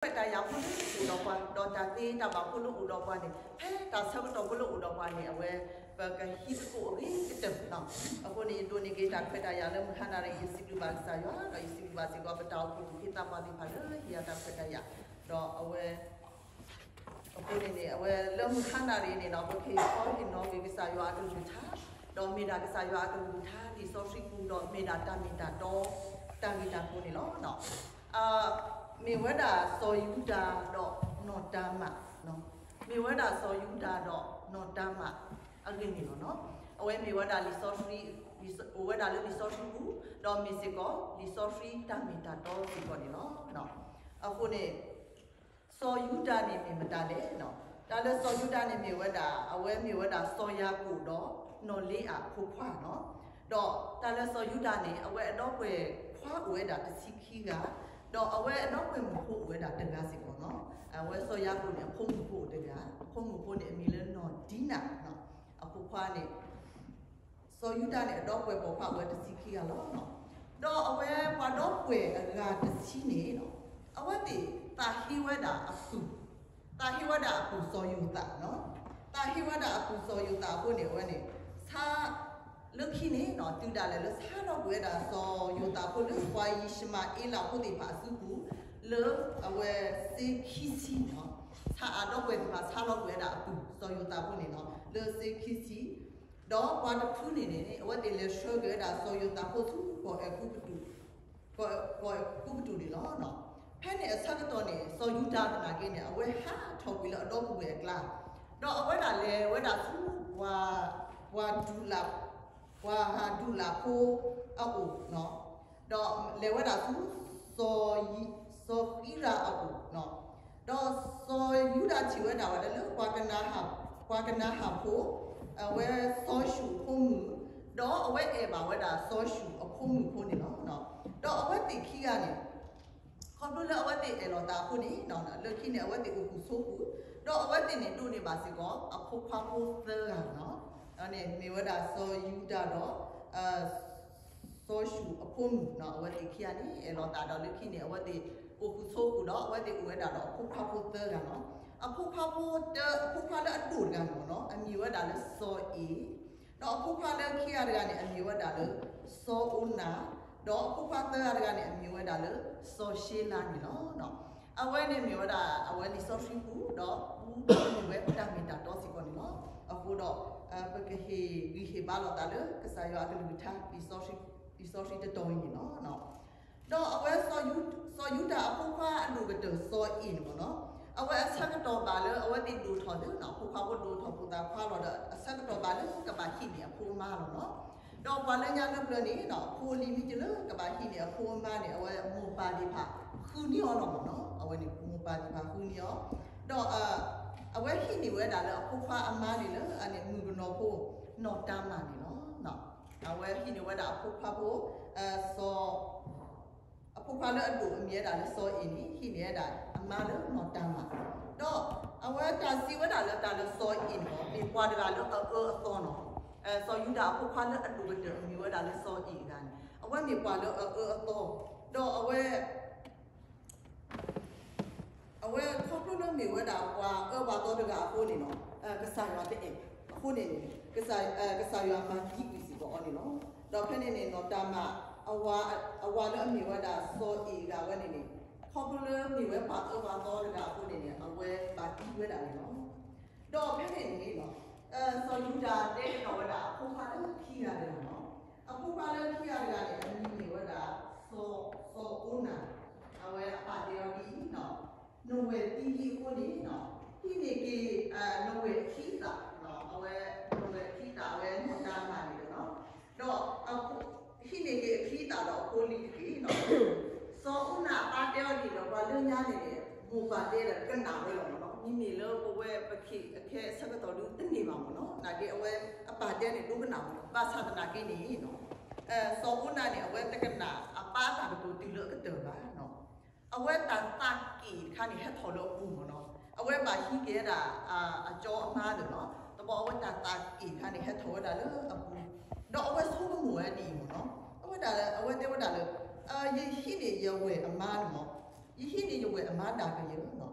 တၢ်ခွဲးတၢ်ယာ်ဖိလၢအိၣ်ဒီးပှၤ ဒီးတၢ်သ့တၢ်ဘၣ်ဖိလၢအိၣ်ဒီးပှၤန့ၣ် ဖဲတၢ်ဆၢကတီၢ်ဖိလၢအိၣ်ဒီးပှၤန့ၣ် အဝဲ ပကဟံးသကိးအဂ့ၤကတၢၢ်လီၤ. အဃိန့ၣ် ယဒိးန့ၢ်က့ၤတၢ်ခွဲးတၢ်ယာ်လၢမုၢ်ဟါနၤရံၣ် ယစံးဘျုးဘၣ်ကစၢ်ယွၤ ဒီးယစံးဘျုးဘၣ်စ့ၢ်ကီး ပတၢ်အိၣ်ဖှိၣ်သူၣ်က့သးပှၢ်သ့ၣ်တဖၣ်လၢဟ့ၣ်ယၤတၢ်ခွဲးတၢ်ယာ် ဒီးအဝဲ အဃိန့ၣ်န့ၣ် အဝဲလၢမုၢ်ဟါနၤရံၣ်န့ၣ်ဒီး ပကဟ့ၣ်ခီဟ့ၣ်နီၤက့ၤကစၢ်ယွၤအကလုၢ်ကထါ, ဒီးမ့ၢ်ဒၣ်ကစၢ်ယွၤအကလုၢ်ကထါ လံာ်စီဆှံပူၤ ဒီးမ့ၢ်ဒၣ်တၢ်မ့ၢ်တၢ်တီ တၢ်ဂ့ၢ်တၢ်ကျိၤန့ၣ်လီၤ. မ့ၢ်ဝဲဒၣ်စီၤယူဒၤဒီးနီၢ်တၤမၣ်, မ့ၢ်ဝဲဒၣ်စီၤယူဒၤဒီးနီၢ်တၤမၣ်အဂ့ၢ်န့ၣ်လီၤ. အဝဲမ့ၢ်ဝဲဒၣ်လံာ်စီဆှံ, အိၣ်ဝဲဒၣ်လၢလံာ်စီဆှံပူၤ, ဒီးမ့ၢ်စ့ၢ်ကီး လံာ်စီဆှံတၢ်မ့ၢ်တၢ်တီစ့ၢ်ကီးန့ၣ်လီၤ. အဃိန့ၣ် စီၤယူဒၤန့ၣ်မ့ၢ်မတၤလဲၣ်. တၢ်လၢစီၤယူဒၤန့ၣ်မ့ၢ်ဝဲဒၣ် အဝဲမ့ၢ်ဝဲဒၣ်စီၤယၤကိာ်ဒီးနီၢ်လ့အၤအဖိခွါလီၤ. ဒီးတၢ်လၢစီၤယူဒၤန့ၣ် အဝဲအဒီပုၢ်ဝဲၢ်ခွါအိၣ်ဝဲဒၣ်တဆံခံဂၤ, ဒီးအဝဲအဒီပုၢ်ဝဲၢ်မုၣ်ဖိအိၣ်ဝဲဒၣ်တဂၤစ့ၢ်ကီးလီၤ. အဝဲစီၤယၤကိာ်န့ၣ် အဖိမုၣ်ဖိအိၣ်တဂၤ, အဖိမုၣ်ဖိန့ၣ်အမံၤလၢနီၢ်ဒံနၤ, အဖိခွါန့ၣ် စီၤယူဒၤန့ၣ် အဒီပုၢ်ဝဲၢ်ပိာ်ခွါအိၣ်ဝဲတဆံခံဂၤလီၤ. ဒီးအဝဲပှၤဒီပုၢ်ဝဲၢ်အဂၤတဆံန့ၣ် အဝဲသ့ၣ်သးဟ့ဝဲဒၣ်အပုၢ်, သးဟ့ဝဲဒၣ်အပုၢ်စီၤယိၤသးလီၤ. သးဟ့ဝဲဒၣ်အပုၢ်စီၤယိၤသးအဃိန့ၣ် အဝဲန့ၣ် ဆါ လၢခံန့ၣ် တုၤဒၣ်လဲာ်လၢဆါလီၤကွံာ်ဝဲဒၣ်စီၤယိၤသးအဃိ လၢပှၤယံၡမၤအ့လးဖိသ့ၣ်တဖၣ်အစုပူၤ လၢအဝဲစ့ခံဆံန့ၣ်လီၤ. ဆါအဒီပုၢ်ဝဲၢ်သ့ၣ်တဖၣ်ဆါလီၤကွံာ်ဝဲဒၣ်အပုၢ်စီၤယိၤသးအဃိန့ၣ်လီၤ လၢစ့ခံဆံ ဒီးပှၤတဖုန့ၣ်န့ၣ် အဝဲသ့ၣ်လဲၤဆှၢက့ၤဝဲဒၣ် စီၤယိၤသးဖိဆူ ကီၢ်အဲၤကူပတူး, ကီၢ်အဲၤကူပတူးန့ၣ်လီၤ. ဖဲန့ၣ်အဆၢကတီၢ်န့ၣ် စီၤယူဒၤသနာ်က့န့ၣ် အဝဲဟးထီၣ်ကွံာ်လၢအဒီပုၢ်ဝဲၢ်အကျါ, ဒီးအဝဲဒၣ်လဲၤဝဲဒၣ်ဆူ ပှၤ, ပှၤဒူးလၢ်, ပှၤဟးဒူးလၢ်ဖိအအိၣ်, ဒီးလဲၤဝဲဒၣ်ဆူ စီၤ, စီၤဃံရၤအအိၣ် ဒီးစီၤယူဒၤထံၣ်ဝဲဒၣ်ဝဲဒၣ်လၢ ပှၤကနၤဧၣ်ဖိ, အဝဲစီၤၡူၣ်အဖိမုၣ်, ဒီးအဝဲအဲၣ်ဘၣ်ဝဲဒၣ်စီၤၡူၣ်အဖိမုၣ်အဃိန့ၣ်လီၤ. ဒီးအဝဲသ့ၣ်ခံဂၤန့ၣ် ခီဖျိလၢအဝဲသ့ၣ်အဲၣ်လိာ်သးအဃိန့ၣ် လၢခံန့ၣ် အဝဲသ့ၣ်အိၣ်ဃုာ်ဆိးဃုာ်, ဒီးအဝဲသ့ၣ်န့ၣ်ဒိးန့ၢ်ဘၣ်စ့ၢ်ကီး အဖိခွါဖိသၢဂၤန့ၣ်လီၤ. မ့ၢ်ဝဲဒၣ်စီၤယူဒၤဒီး စီၤၡူၣ်အဖိမုၣ်, အဝဲသ့ၣ်ခံဂၤန့ၣ် အဲၣ်လိာ်သးဒီးလၢခံန့ၣ် အဝဲသ့ၣ်အိၣ်ဃုာ်ဆိးဃုာ်ဒီး အဝဲသ့ၣ်အိၣ်ဝဲဒၣ်ဒီးအဖိခွါဖိသၢဂၤလီၤ. အဖိခွါဖိတၢ, အဖိခွါလၢအဒိၣ်တဂၤန့ၣ်လီၤ အမံၤဝဲဒၣ်လၢစီၤအ့ၣ်, ဒီးအဖိခွါလၢခံဂၤတဂၤန့ၣ် အမံၤဝဲဒၣ်လၢ စီၤအိနၤ, ဒီးအဖိခွါသၢဂၤတဂၤန့ၣ် အမံၤဝဲဒၣ်လၢ စီၤၡ့လါန့ၣ်လီၤ. အဝဲန့ၣ်မ့ၢ်ဝဲဒၣ် အဝဲလံာ်စီဆှံပူၤ ဒီးပူၤမ့ၢ်ဝဲတၢ်မ့ၢ်တၢ်တီစ့ၢ်ကီးန့ၣ်လီၤ. အဃိဒီး ပကဟ့ၣ်ဂံၢ်ဟ့ၣ်ဘါလိာ်သးလၢ ကစၢ်ယွၤအကလုၢ်ကထါ လံာ်စီဆှံတတီၤအံၤန့ၣ်လီၤ. ဒီးအဝဲ စီၤယူဒၤအဖိခွါအဒိၣ်ကတၢၢ်စီၤအ့ၣ်န့ၣ်လီၤ. အဝဲအဆၢကတီၢ်ဘၣ်လၢအဝဲသ့ၣ်ဒိၣ်ထီၣ်သ့ၣ် အဖိခွါဖိဒိၣ်ထီၣ်ဖိသၣ်ခွါလီၤဒီး အဆၢကတီၢ်ဘၣ်လၢကဘၣ်ဟံးန့ၢ်အဖိအမါလီၤလီၤ. ဒီးပှၤလၢညါလၢပျၢၤန့ၣ် ဖိလံၤမ့ၢ်တုၤလၢကဘၣ်ဟံးန့ၢ်အဖိအမါန့ၣ် အဝဲမိၢ်ပၢ်သ့ၣ်တဖၣ်ဃုန့ၢ်အီၤလီၤမ့ၢ်နီၤ. အဝဲန့ၣ်မိၢ်ပၢ်သ့ၣ်တဖၣ်ဃုန့ၢ်အီၤ, ဒီး အဝဲဟံးန့ၢ်ဝဲဒၣ်လၢအဖိခွါအမါန့ၣ်လၢအန့ၣ်မုၣ်ကနီၤဖိ နီၢ်တၤမၣ်န့ၣ်လီၤ. အဝဲဟံးန့ၢ်ဝဲဒၣ်အဖိခွါဖိ စီၤ အဖိခွါလၢအဒိၣ်အမံၤဝဲဒၣ်လၢစီၤအ့ၣ်န့ၣ် ဟံးန့ၢ်ဝဲဒၣ်အမါလၢနီၢ်တၤမၣ်, ဒီးအဝဲတၢ်စံးဝဲဒၣ်လၢတၢ်လၢစီၤအ့ၣ်န့ၣ် မ့ၢ်ပှၤတဂၤလၢအအၢအသီလီၤ. စီၤယူဒၤအဖိခွါလၢအဒိၣ်ကတၢၢ်အမံၤဝဲဒၣ်လၢစီၤအ့ၣ်တဂၤန့ၣ် အဝဲမ့ၢ်ပှၤလၢအအၢအသီ, ဒီးအဝဲ အဝဲခီဖျိလၢမ့ၢ်ဝဲဒၣ်ပှၤအၢပှၤသီတဂၤအဃိန့ၣ်လီၤ. ကစၢ်ယွၤတအဲၣ်အဃိန့ၣ်န့ၣ် ကစၢ်ယွၤမၤသံကွံာ်စ့ၢ်ကီးအီၤန့ၣ်လီၤ. ဒီးဖဲန့ၣ်န့ၣ် နီၢ်တၤမၣ် အဝၤလၢအမ့ၢ်ဝဲဒၣ်စီၤအ့ၣ်တဂၤဝဲန့ၣ်န့ၣ် ခီဖျိလၢမ့ၢ်ဝဲပှၤအၢပှၤသီတဂၤအဃိန့ၣ်န့ၣ် အဝဲဘၣ်သံဝဲဒၣ်န့ၣ်လီၤ. ဒီးဖဲန့ၣ်န့ၣ် စီၤယူဒၤတဲကဒီးဝဲဒၣ်အဖိခွါလၢခံဂၤတဂၤလီၤ. အဖိခွါလၢခံဂၤတဂၤန့ၣ် အမံၤမ့ၢ်ဝဲဒၣ် စီၤအိနၤ, အဝဲအပၢ်တဲအီၤဒ်အံၤ, နဝဲၢ်သံလံအဃိန့ၣ် ဟံးန့ၢ်က့ၤ နဝဲၢ်အချံအသၣ်, အဝဲ နဝဲၢ်အချံအသၣ် အဝဲနီၢ်တၤမၣ်န့ၣ်လီၤ. ဒီး ဟံးန့ၢ်က့ၤအချံအသၣ်ဒီးအဖိလံၤတက့ၢ်. စီၤအိနၤအပၢ်တဲအီၤဒ်န့ၣ်ဒီး ပှၤလၢညါန့ၣ်န့ၣ် မိၢ်ပၢ်တဲဒီးကနၣ်ဝဲလီၤမ့ၢ်နီၤ. မ့မ့ၢ်လၢပဝဲပခ့ၣ်အခဲအဆၢကတီၢ်ဒုးတန့ၢ်ဘၣ်မ့ၢ်နီၤ. နာ်က့အဝဲအပၢ်တဲန့ၣ် ဒိကနၣ်ဝဲလီၤ. ဘၣ်ဆၣ်သနာ်က့န့ၣ် စီၤအိနၤန့ၣ် အဝဲတကနၣ်အပၢ်အတၢ်ကတိၤတုၤလၢအကတၢၢ်ဘၣ်. အဝဲတၢ်သးက့ၣ်တခါန့ၣ် ဟဲထီၣ်လၢအပူၤမ့ၢ်နီၤ. အဝဲဘၣ်ဟံးက့ၤဝဲဒၣ် အကၠီအမါန့ၣ်လီၤ. တဘျီအဝဲတၢ်သးက့ၣ်တခါန့ၣ် ဟဲထီၣ်ဝဲဒၣ်လၢအပူၤ, ဒီးအဝဲဆိကမိၣ်ဝဲဒ်အံၤမ့ၢ်နီၤ. အဝဲဒၣ် အဝဲတဲဝဲဒၣ်လၢ ယဟံးန့ၢ်ယဝဲၢ်အမါန့ၣ်မ့ၢ် ယဟံးန့ၢ်ယဝဲၢ်အမါဒၣ်ကယၢၢ်နီၤ,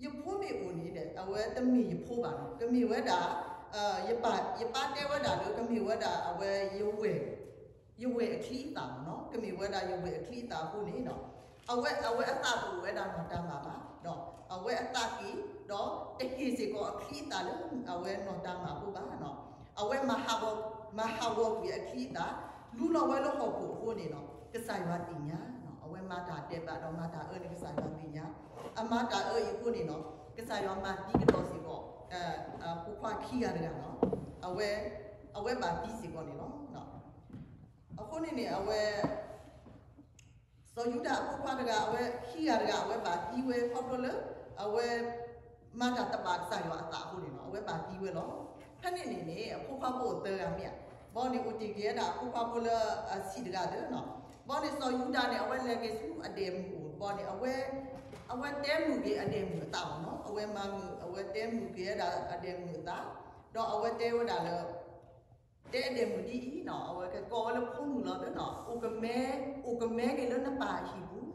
ယဖိမ့ၢ်အိၣ်န့ၣ်ဒီး အဝဲတမ့ၢ်ယဖိဘၣ်နီၤ, ကမ့ၢ်ဝဲဒၣ် ယပၢ် ယပၢ်တဲဝဲဒၣ်လၢ ကမ့ၢ်ဝဲဒၣ်အဝဲယဝဲၢ် ယဝဲၢ်အချံအသၣ်မ့ၢ်နီၤ, ကမ့ၢ်ဝဲဒၣ်ယဝဲၢ်အချံအသၣ်အဃိန့ၣ်နီၤ, အဝဲ အဝဲအသးတအိၣ်ဝဲဒၣ်နီၢ်တၤမၣ်ဘၣ်, အဝဲအသးက့ၤ ဒီးတဟ့ၣ်စ့ၢ်ကီးအချံအသၣ်လၢ အဝဲနီၢ်တၤမၣ်အဃိဘၣ်နီၤ, အဝဲ မၤဟးဂီၤကွံာ်အချံအသၣ် လူလီၤဝဲလၢဟီၣ်ခိၣ်အဃိန့ၣ်နီၤ, ကစၢ်ယွၤသ့ၣ်ညါနီၤ, အဝဲမၤတၢ်ဒဲးဘးဒီးမၤတၢ်အၢန့ၣ် ကစၢ်ယွၤသ့ၣ်ညါ, အမၤတၢ်အၢအံၤအဃိန့ၣ်နီၤ, ကစၢ်ယွၤမၤသံကဒီးစ့ၢ်ကီး အဖိခွါခံဂၤတဂၤနီၤ, အဝဲ အဝဲဘၣ်သံစ့ၢ်ကီးန့ၣ်လီၤ. အဃိန့ၣ်န့ၣ် အဝဲ စီၤယူဒၤအဖိခွါတဂၤ အဝဲခံဂၤတဂၤ အဝဲဘၣ်သံဝဲခီဖျိလၢ အဝဲ မၤတၢ်တဘၣ်ကစၢ်ယွၤအသးအဃိန့ၣ်နီၤ, အဝဲဘၣ်သံဝဲလီၤ. ဖဲန့ၣ်န့ၣ်န့ၣ် အဖိခွါဖိအိၣ်သၢဂၤမ့ၢ်ဧါ, ဘီန့ၣ်အိၣ်တ့ၢ်က့ၤဝဲဒၣ်အဖိခွါဖိလၢအဆံးတဂၤသၢနီၤ, ဘီန့ၣ်စီၤယူဒၤန့ၣ် အဝဲလဲၤက့ၤဆူအဒဲးမုၢ်အိၣ် ဘီန့ၣ် အဝဲ အဝဲတဲမုာ်က့ၤအဒဲးမုၢ်အသးမ့ၢ်နီၤ, အဝဲမၤမုာ် အဝဲတဲမုာ်က့ၤဝဲဒၣ်အဒဲးမုၢ်အသး, ဒီးအဝဲတဲဝဲဒၣ်လၢ တဲအဒဲးမုၢ်ဒ်အံၤနီၤ, အဝဲကကိးဝဲလၢဖိမုၣ်လီၤသနီၤ, အိၣ်ကမဲ အိၣ်ကမဲက့ၤလၢနပၢ်အဟံၣ်ပူၤ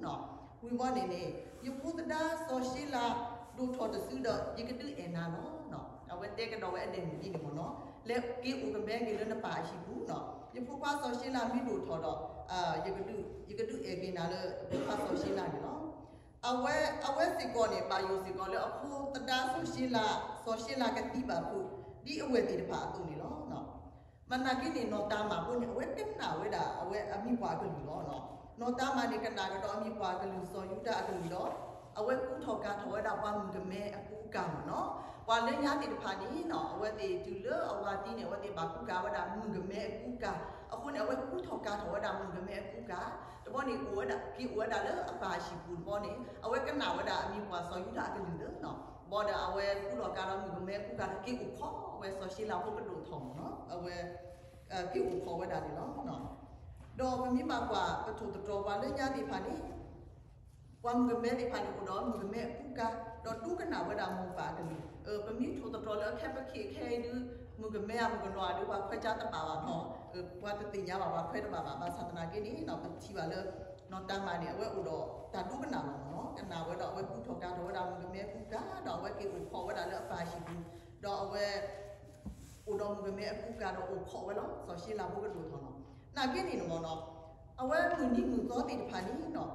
နီၤ, ဝံၤဘီန့ၣ်န့ၣ် ယဖိသဒါစီၤၡ့လး ဒိၣ်ထီၣ်တစုဒီး ယကဒုးအဲၣ်နၤလီၤ. အဝဲတဲကဒီးဝဲအဒဲးမုၢ်ဒ်န့ၣ်မ့ၢ်နီၤ, လဲၤက့ၤအိၣ်ကမဲက့ၤလၢနပၢ်အဟံၣ်ပူၤနီၤ, ယဖိခွါစီၤၡ့လးမ့ၢ်ဒိၣ်ထီၣ်ဒီး ယကဒုး ယကဒုးအဲၣ်က့ၤနၤလၢ ဖိခွါစီၤၡ့လးန့ၣ်လီၤ. အဝဲ အဝဲစ့ၢ်ကီးန့ၣ် ဘၣ်ယိၣ်စ့ၢ်ကီးလၢအဖိသဒါစီၤၡ့လး စီၤၡ့လးကသံဘၣ်ဖုး ဒ်အဝဲၢ်သ့ၣ်တဖၣ်အသိးန့ၣ်လီၤ. မ့ၢ်နာ်က့န့ၣ် နီၢ်တၤမၣ်ဖိန့ၣ် အဝဲကနၣ်ဝဲဒၣ် အဝဲအမံၤပှၢ်အကလုၢ်လီၤ. နီၢ်တၤမၣ်န့ၣ် ကနၣ်ကဒီးအမံၤပှၢ်အကလုၢ် စီၤယူဒၤအကလုၢ်ဒီး အဝဲကူထီၣ်ကၤထီၣ်ဝဲဒၣ်ပှၤမုၣ်ကမဲအကူအကၤမ့ၢ်နီၤ, ပှၤလၢညါသ့ၣ်တဖၣ်န့ၣ်နီၤ, အဝဲသ့ၣ်တုၤလၢအဝၤသံန့ၣ် အဝဲသ့ၣ်ဘၣ်ကူကၤဝဲဒၣ်မုၣ်ကမဲအကူအကၤ, အဃိန့ၣ် အဝဲကူထီၣ်ကၤထီၣ်ဝဲဒၣ်မုၣ်ကမဲအကူအကၤ, တဘီန့ၣ် အိၣ်ဝဲဒၣ် က့ၤအိၣ်ဝဲဒၣ်လၢအပၢ်အဟံၣ်ပူၤတဘီန့ၣ် အဝဲကနၣ်ဝဲဒၣ်အမံၤပှၢ်စီၤယူဒၤအကလုၢ်လၢနီၤ, ဘီဒီးအဝဲကူထီၣ်ကၤဒီးမုၣ်ကမဲအကူအကၤဒီး က့ၤအိၣ်ခိးဝဲစီၤၡ့လးဖိကဒိၣ်ထီၣ်မ့ၢ်နီၤ, အဝဲ က့ၤအိၣ်ခိးဝဲဒၣ်န့ၣ်လီၤ. ဒီးပမ့ၢ်ဘၣ်ကွၢ်ပထိၣ်သတြီၤပှၤလၢညါသ့ၣ်တဖၣ်န့ၣ် ပှၤမုၣ်ကမဲသ့ၣ်တဖၣ်န့ၣ် အိၣ်ဒီးမုၣ်ကမဲအကူအကၤ, ဒီးဒိကနၣ်ဝဲဒၣ်မိၢ်ပၢ်အကလုၢ်, ပမ့ၢ်ထိၣ်သတြီၤလၢအခဲပခံခဲအံၤဒုး မုၣ်ကမဲအမုၣ်ကနီၤဒုး ပှၤခွဲးဆါတဘၣ်ဘၣ်နီၤ, ပှၤတသ့ၣ်ညါဘၣ် ပှၤခွဲးတဘၣ်ဘၣ်, ဘၣ်ဆၣ်သနာ်က့န့ၣ်နီၤ ပထံၣ်ဘၣ်လၢ နီၢ်တၤမၣ်န့ၣ် အဝဲအိၣ်ဒီးတၢ်ဒိကနၣ်လီၤမ့ၢ်နီၤ, ကနၣ်ဝဲဒီးအဝဲကူထီၣ်ကၤထီၣ်ဝဲဒၣ်မုၣ်ကမဲအကူအကၤ, ဒီးအဝဲက့ၤအိၣ်ခိးဝဲဒၣ်လၢအပၢ်အဟံၣ်ပူၤ, ဒီးအဝဲ အိၣ်ဒီးမုၣ်ကမဲအကူအကၤဒီးအိၣ်ခိးဝဲလီၤ, စီၤၡ့လးဖိကဒိၣ်ထီၣ်လီၤ. နာ်က့န့ၣ်မ့ၢ်နီၤ, အဝဲမုၢ်နံၤမုၢ်သီသ့ၣ်တဖၣ်န့ၣ်နီၤ, ယံာ်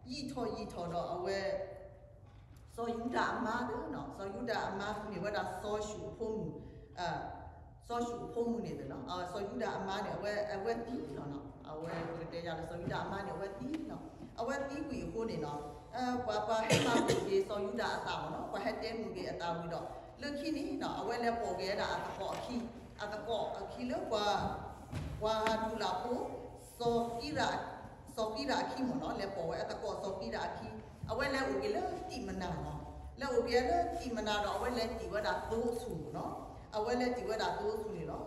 ထီၣ်ယံာ်ထီၣ်ဒီးအဝဲ စီၤယူဒၤအမါသ့ၣ်နီၤ, စီၤယူဒၤအမါမ့ၢ်ဝဲဒၣ်စီၤၡူၣ်အဖိမုၣ်, စီၤၡူၣ်အဖိမုၣ်န့ၣ်သ့ၣ်နီၤ, စီၤယူဒၤအမါန့ၣ် အဝဲ အဝဲသံလီၤနီၤ, အဝဲပကတဲယၤလၢစီၤယူဒၤအမါန့ၣ် အဝဲသံလီၤ, အဝဲသံကွံာ်အဃိန့ၣ်နီၤ, ပှၤ ပှၤဟဲမၤမုာ်က့ၤစီၤယူဒၤအသးမ့ၢ်နီၤ, ပှၤဟဲတဲမုာ်က့ၤအသးဝံၤဒီး လၢခံန့ၣ်နီၤ အဝဲလဲၤပိာ်က့ၤဝဲဒၣ်အသကိးအခံ, အသကိးအခံလၢပှၤ ပှၤတူၣ်လၢ်ဖိ စီၤကံရး စီၤကံရးအခံမ့ၢ်နီၤ, လဲၤပိာ်ဝဲအသကိးစီၤကံရးအခံ, အဝဲလဲၤအိၣ်က့ၤလၢတံၢ်မနၤနီၤ, လဲၤအိၣ်က့ၤလၢတံၢ်မနၤဒီး အဝဲလဲၤတံၢ်ဝဲဒၣ်သိဆူၣ်မ့ၢ်နီၤ, အဝဲလဲၤတံၢ်ဝဲဒၣ်သိဆူၣ်န့ၣ်လီၤ.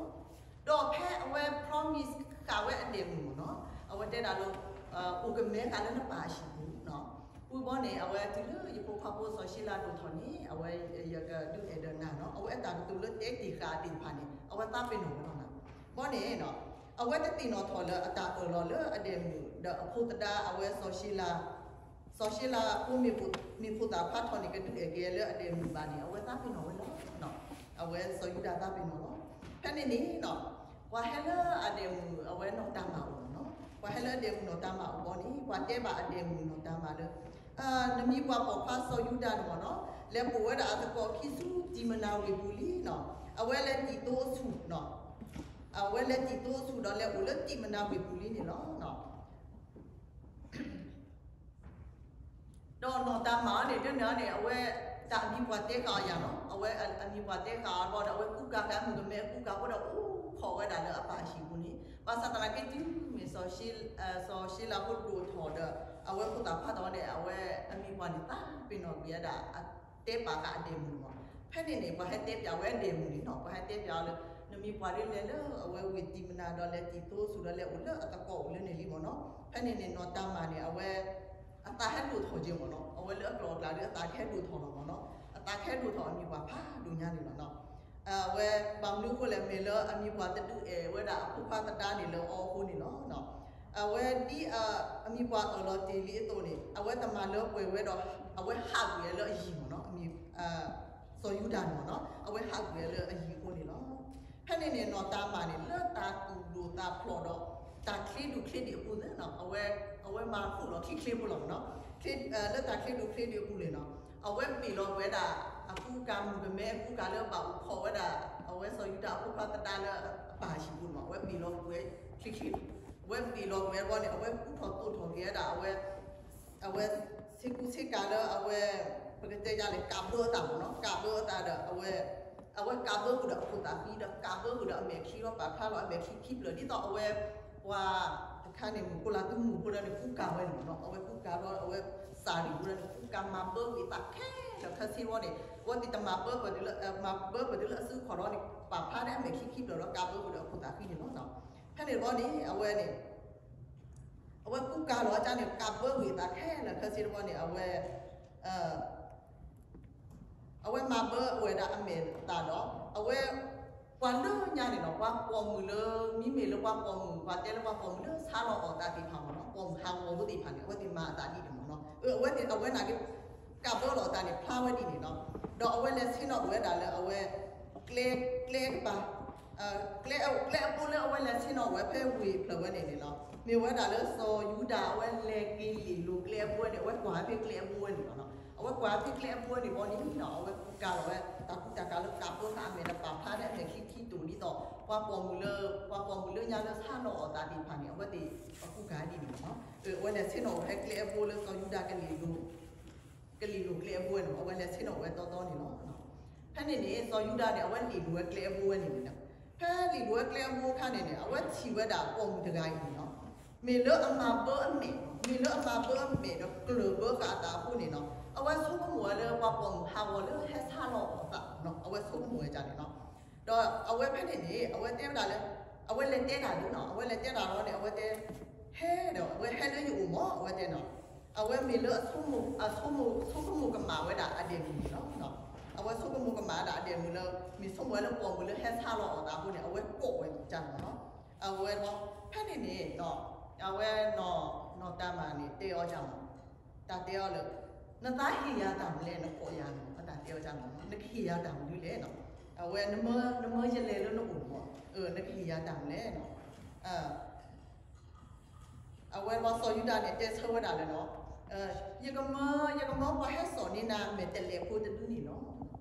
ဒီးဖဲအဝဲ promise ဃာ်ဝဲအဒဲးမုၢ်မ့ၢ်နီၤ, အဝဲတဲဒၣ်လၢ အိၣ်ကမဲဃာ်လၢနပၢ်အဟံၣ်ပူၤနီၤ, ဝံၤဘီန့ၣ် အဝဲတုၤလၢယဖိခွါဖိစီၤၡ့လးဒိၣ်ထီၣ်န့ၣ် အဝဲ ယကဒုးအဲၣ်ဒိးနၤနီၤ, အဝဲအတၢ်ကတိၤလၢတဲတ့ၢ်ဃာ်အသ့ၣ်တဖၣ်န့ၣ် အဝဲသးပ့ၤနီၣ်ဝဲလီၤနီၤ. ဘီန့ၣ်နီၤ အဝဲတသ့ၣ်နီၣ်ထီၣ်လၢအတၢ်အၢၣ်လီၤလၢအဒဲးမုၢ် ဒီးအဖိသဒါအဝဲစီၤၡ့လး စီၤၡ့လးဖိမ့ၢ်ဖိသၣ်ခွါထီၣ်န့ၣ် ကဒုးအဲၣ်က့ၤလၢအဒဲးမုၢ်ဘၣ်န့ၣ် အဝဲသးပ့ၤနီၣ်ဝဲလီၤ. အဝဲစီၤယူဒၤသးပ့ၤနီၣ်လီၤ. ဖဲန့ၣ်န့ၣ်နီၤ ပှၤဟဲလၢအဒဲးမုၢ်အဝဲနီၢ်တၤမၣ်အိၣ်နီၤ, ပှၤဟဲလၢအဒဲးမုၢ်နီၢ်တၤမၣ်အိၣ်ဘီန့ၣ် ပှၤတဲဘၣ်အဒဲးမုၢ်နီၢ်တၤမၣ်လၢ နမံၤပှၢ်ပိာ်ခွါစီၤယူဒၤန့ၣ်မ့ၢ်နီၤ လဲၤပိာ်ဝဲဒၣ်အသကိးခံဆူတံၢ်မနၤဝ့ၢ်ပူၤလံနီၤ, အဝဲလဲၤတံၢ်သိဆူၣ်နီၤ, အဝဲလဲၤတံၢ်သိဆူၣ်ဒီးလဲၤအိၣ်လၢတံၢ်မနၤဝ့ၢ်ပူၤလံန့ၣ်လီၤ. ဒီးနီၢ်တၤမၣ်အီၤန့ၣ် ဒ်န့ၣ်န့ၣ် အဝဲတၢ်အမံၤပှၢ်တဲဃာ်အီၤယၤနီၤ, အဝဲအမံၤပှၢ်တဲဃာ်အီၤဘၣ်ဒီး အဝဲကူကၤဃာ်မုၣ်ကမဲအကူကၤဖိဒီး အိၣ်ခိးဝဲဒၣ်လၢအပၢ်အဟံၣ်ပူၤန့ၣ်, ဘၣ်ဆၣ်သနာ်က့တုၤမ့ၢ်စီၤၡ့လးဖိဒိၣ်ထီၣ်ဒီး အဝဲဖိသၣ်ခွါထီၣ်န့ၣ် အဝဲအမံၤပှၢ်န့ၣ် သးပ့ၤနီၣ်ကွံာ်ဝဲဒၣ် တဲပာ်ဃာ်အဒဲးမုၢ်န့ၣ်မး, ဖဲန့ၣ်န့ၣ် ပှၤဟဲတဲပၠးဝဲအဒဲးမုၢ်န့ၣ်နီၤ, ပှၤဟဲတဲပၠးအီၤလၢ နမံၤပှၢ်ဒ်လဲၣ်လၢအဝဲဝ့ၢ်တံၢ်မနၤဒီး လဲၤတံၢ်သိဆူၣ်ဒီးလဲၤအိၣ်လၢအသကိးအိၣ်လၢန့ၣ်လံမ့ၢ်နီၤ, ဖဲန့ၣ်န့ၣ် နီၢ်တၤမၣ်န့ၣ် အဝဲ အသးဟဲဒိၣ်ထီၣ်က့ၤမ့ၢ်နီၤ, အဝဲလၢအကျိၤအကျဲဒ်အသးကဟဲဒိၣ်ထီၣ်လီၤမ့ၢ်နီၤ, အသးကဟဲဒိၣ်ထီၣ်အမံၤပှၢ်ဖးဒိၣ်ညါန့ၣ်လီၤနီၤ. အဝဲဘၣ်မနုၤအဃိလဲၣ် မ့ၢ်လၢအမံၤပှၢ်တဒုးအဲၣ်ဝဲဒၣ်အဖိခွါသဒါန့ၣ်လၢအီၤအဃိန့ၣ်လီၤနီၤ. အဝဲဒ်အမံၤပှၢ်အၢၣ်လီၤတ့ၢ်လံအသိးန့ၣ် အဝဲတမၤလၢပှဲၤဝဲဒီး အဝဲဟးကွံာ်ဝဲလၢအယံၤမ့ၢ်နီၤ, စီၤယူဒၤန့ၣ်မ့ၢ်နီၤ အဝဲဟးကွံာ်ဝဲလၢအယံၤအဃိန့ၣ်လီၤ. ဖဲန့ၣ်န့ၣ် နီၢ်တၤမၣ်န့ၣ် လၢတၢ်သူၣ်ဒိၣ်သးဖျိးဒီး တၢ်ချ့ဒူၣ်ချ့ဒံးအပူၤသ့ၣ်နီၤ အဝဲမၤဃုာ်လီၤချ့ချ့ဖိလီၤမ့ၢ်နီၤ, လၢတၢ်ချ့ဒူၣ်ချ့ဒံးအပူၤန့ၣ်နီၤ အဝဲပ့ၢ်လီၤကွံာ်ဝဲဒၣ် အကူကၤမုၣ်ကမဲ အကူကၤလၢဘၣ်အိၣ်ခိးဝဲဒၣ် အဝဲစီၤယူဒၤအဖိခွါသဒါလၢအပၢ်ဟံၣ်ပူၤန့ၣ်မ့ၢ် အဝဲပ့ၢ်လီၤကွံာ်ဝဲချ့ချ့, အဝဲပ့ၢ်လီၤကွံာ်ဝဲန့ၣ် အဝဲကူထီၣ်သိးထီၣ်က့ၤဝဲဒၣ် အဝဲ အဝဲဆ့ကူဆ့ကၤလၢအဝဲ ပကတဲယၤလဲၣ် ကးဘၢအသးမ့ၢ်နီၤ, ကးဘၢအသးဒီး အဝဲ အဝဲကးဘၢဃုာ်ဒီးအဖိသၣ်ဃံဒီး ကးဘၢဃုာ်ဒီးအမဲာ်ချံဒီးပာ်ဖျါလီၤအမဲာ်ချံခံဖျၢၣ် ဒ်သိးအဝဲ ပှၤတခါန့ၣ် မုၣ်ဖိလၢသူမုၣ်ဖိလၢန့ၣ် ကူကၤဝဲန့ၣ်မ့ၢ်နီၤ, အဝဲကူကၤဒီး အဝဲစးရံၣ်ဖိလၢန့ၣ် ကူကၤမၤဘၢကွံာ်သးခဲလၢာ်ခဲဆ့ဝဲန့ၣ် အဝဲသ့ၣ်တမၤဘၢပှၤတုၤလၢ မၤဘၢပှၤတုၤလၢအစုခီၣ်ဒီးန့ၣ် ပာ်ဖျါဒီးအမဲာ်ချံခံဖျၢၣ်ဒီး ကးဘၢဃုာ်ဒီးအဖိသၣ်ဃံန့ၣ်လီၤ. ဖဲန့ၣ်တဘျီန့ၣ် အဝဲန့ၣ် အဝဲကူကၤလီၤအကါန့ၣ် ကးဘၢကွံာ်သးခဲလၢာ်ခဲဆ့တဘျီန့ၣ် အဝဲ အဝဲမၤဘၢဝဲဒၣ်အမဲာ်သးဒီး အဝဲ ပှၤလၢညါန့ၣ်ဒီး ပှၤပိာ်မုၣ်လၢ မ့မ့ၢ်လၢပှၤပိာ်မုၣ် ပှၤတဲလၢပှၤပိာ်မုၣ်လၢဆါလီၤအီၣ်သးသ့ၣ်တဖၣ်မ့ၢ်နီၤ, ပိာ်မုၣ်ဟးဂီၤဖိသ့ၣ်တဖၣ်န့ၣ် အဝဲသ့ၣ်မၤအသးဒ်န့ၣ်မ့ၢ်နီၤ, အဝဲသ့ၣ် အဝဲနာ်က့ ကးဘၢလီၤအသးန့ၣ် ဖျါဝဲဒ်န့ၣ်နီၤ, ဒီးအဝဲလဲၤဆ့ၣ်နီၤဝဲဒၣ်လၢအဝဲ ကျဲ ကျဲကပၤ ကျဲ ကျဲအဘိလၢအဝဲလဲၤဆ့ၣ်နီၤဝဲဖဲဝ့ၢ်ဖျၢၣ်ဝဲန့ၣ်န့ၣ်လီၤ. မ့ၢ်ဝဲဒၣ်လၢစီၤယူဒၤအဝဲလဲၤက့ၤလ့ၣ်လိၤကျဲအဘိဝဲန့ၣ် အဝဲကွၢ်ဖဲကျဲအဘိဝဲန့ၣ်လီၤ. အဝဲကွၢ်ဖဲကျဲအဘိဝဲန့ၣ်ဘီန့ၣ်နီၤ အဝဲကူကၤလီၤဝဲ တၢ်ကူတၢ်ကၤလၢကးဘၢဃာ်အမဲာ်ဒီး ပာ်ဖျါဒီးအမဲာ်ချံခံတိာ်ဒ်သိး ပှၤပိာ်မုၣ်လၢ ပှၤပိာ်မုၣ်လၢညါလၢဆါလီၤအီၣ်သးသ့ၣ်တဖၣ်န့ၣ် အဝဲသ့ၣ်ကူကၤဒ်န့ၣ်လီၤ. အဝဲလဲၤဆ့ၣ်နီၤဝဲဖဲကျဲအဘိလၢစီၤယူဒၤကလ့ၣ်လိၤ ကလ့ၣ်လိၤကျဲအဘိဝဲန့ၣ် အဝဲလဲၤဆ့ၣ်နီၤဝဲတီတီန့ၣ်လီၤ. ဖဲန့ၣ်န့ၣ် စီၤယူဒၤန့ၣ် အဝဲလ့ၣ်လိၤဝဲကျဲအဘိဝဲန့ၣ်န့ၣ် ဖဲလ့ၣ်လိၤဝဲကျဲအဘိအခါန့ၣ်န့ၣ် အဝဲထံၣ်ဝဲဒၣ်ပိာ်မုၣ်တဂၤအံၤန့ၣ်လီၤ. မ့ၢ်လၢအမၤဘၢအမဲာ် မ့ၢ်လၢအမၤဘၢအမဲာ်ဒီးကျၢၢ်ဘၢဃာ်အသးအဃိန့ၣ်လီၤ. အဝဲဆိကမိၣ်ဝဲလၢပှၤပိာ်မုၣ်ဟးဂီၤလၢဟဲဆါလီၤအီၣ်သး အဝဲဆိကမိၣ်ဝဲဒ်န့ၣ်လီၤ. ဒီးအဝဲဖဲန့ၣ်န့ၣ် အဝဲတဲဝဲဒၣ်လၢ အဝဲလဲၤတဲတၢ်လံနီၤ အဝဲလဲၤတဲတၢ်လီၤန့ၣ် အဝဲတဲ ဟဲဒီး အဝဲဟဲလၢယအိၣ်မး အဝဲတဲနီၤ အဝဲမ့ၢ်လၢအဆိကမိၣ် အဆိကမိၣ်ကမၣ်ဝဲဒၣ်အဒဲးမုၣ်န့ၣ်လီၤ. အဝဲဆိကမိၣ်ကမၣ်ဝဲဒၣ်အဒဲးမုၣ်လၢ မ့ၢ်ဆိကမိၣ်ဝဲလၢပိာ်မုၣ်လၢဟဲဆါလီၤအီၣ်သးအဃိန့ၣ် အဝဲကိးဝဲဒ်န့ၣ်လီၤ. အဝဲ ဖဲန့ၣ်န့ၣ် အဝဲ နီၢ်တၤမၤန့ၣ် တဲအီၤဒ်န့ၣ် တၢ်တဲအီၤလၢ နသးဟ့ၣ်ယၤတၢ်မနုၤလဲၣ် နကိးယၤန့ၣ် အတၢ်တဲအီၤဒ်န့ၣ် နကဟ့ၣ်ယၤတၢ်မနုၤလဲၣ်နီၤ အဝဲ နမၢယလဲၤလၢနအိၣ်မး နကဟ့ၣ်ယၤတၢ်မနုၤလဲၣ်နီၤ အဝဲစီၤယူဒၤန့ၣ် တဲဆၢဝဲဒၣ်လၢနီၤ ယကမၢ ယကမၢပှၤဟဲစိာ်န့ၢ်နၤမဲာ်တဲးလဲးဖိတဒုန့ၣ်လီၤ.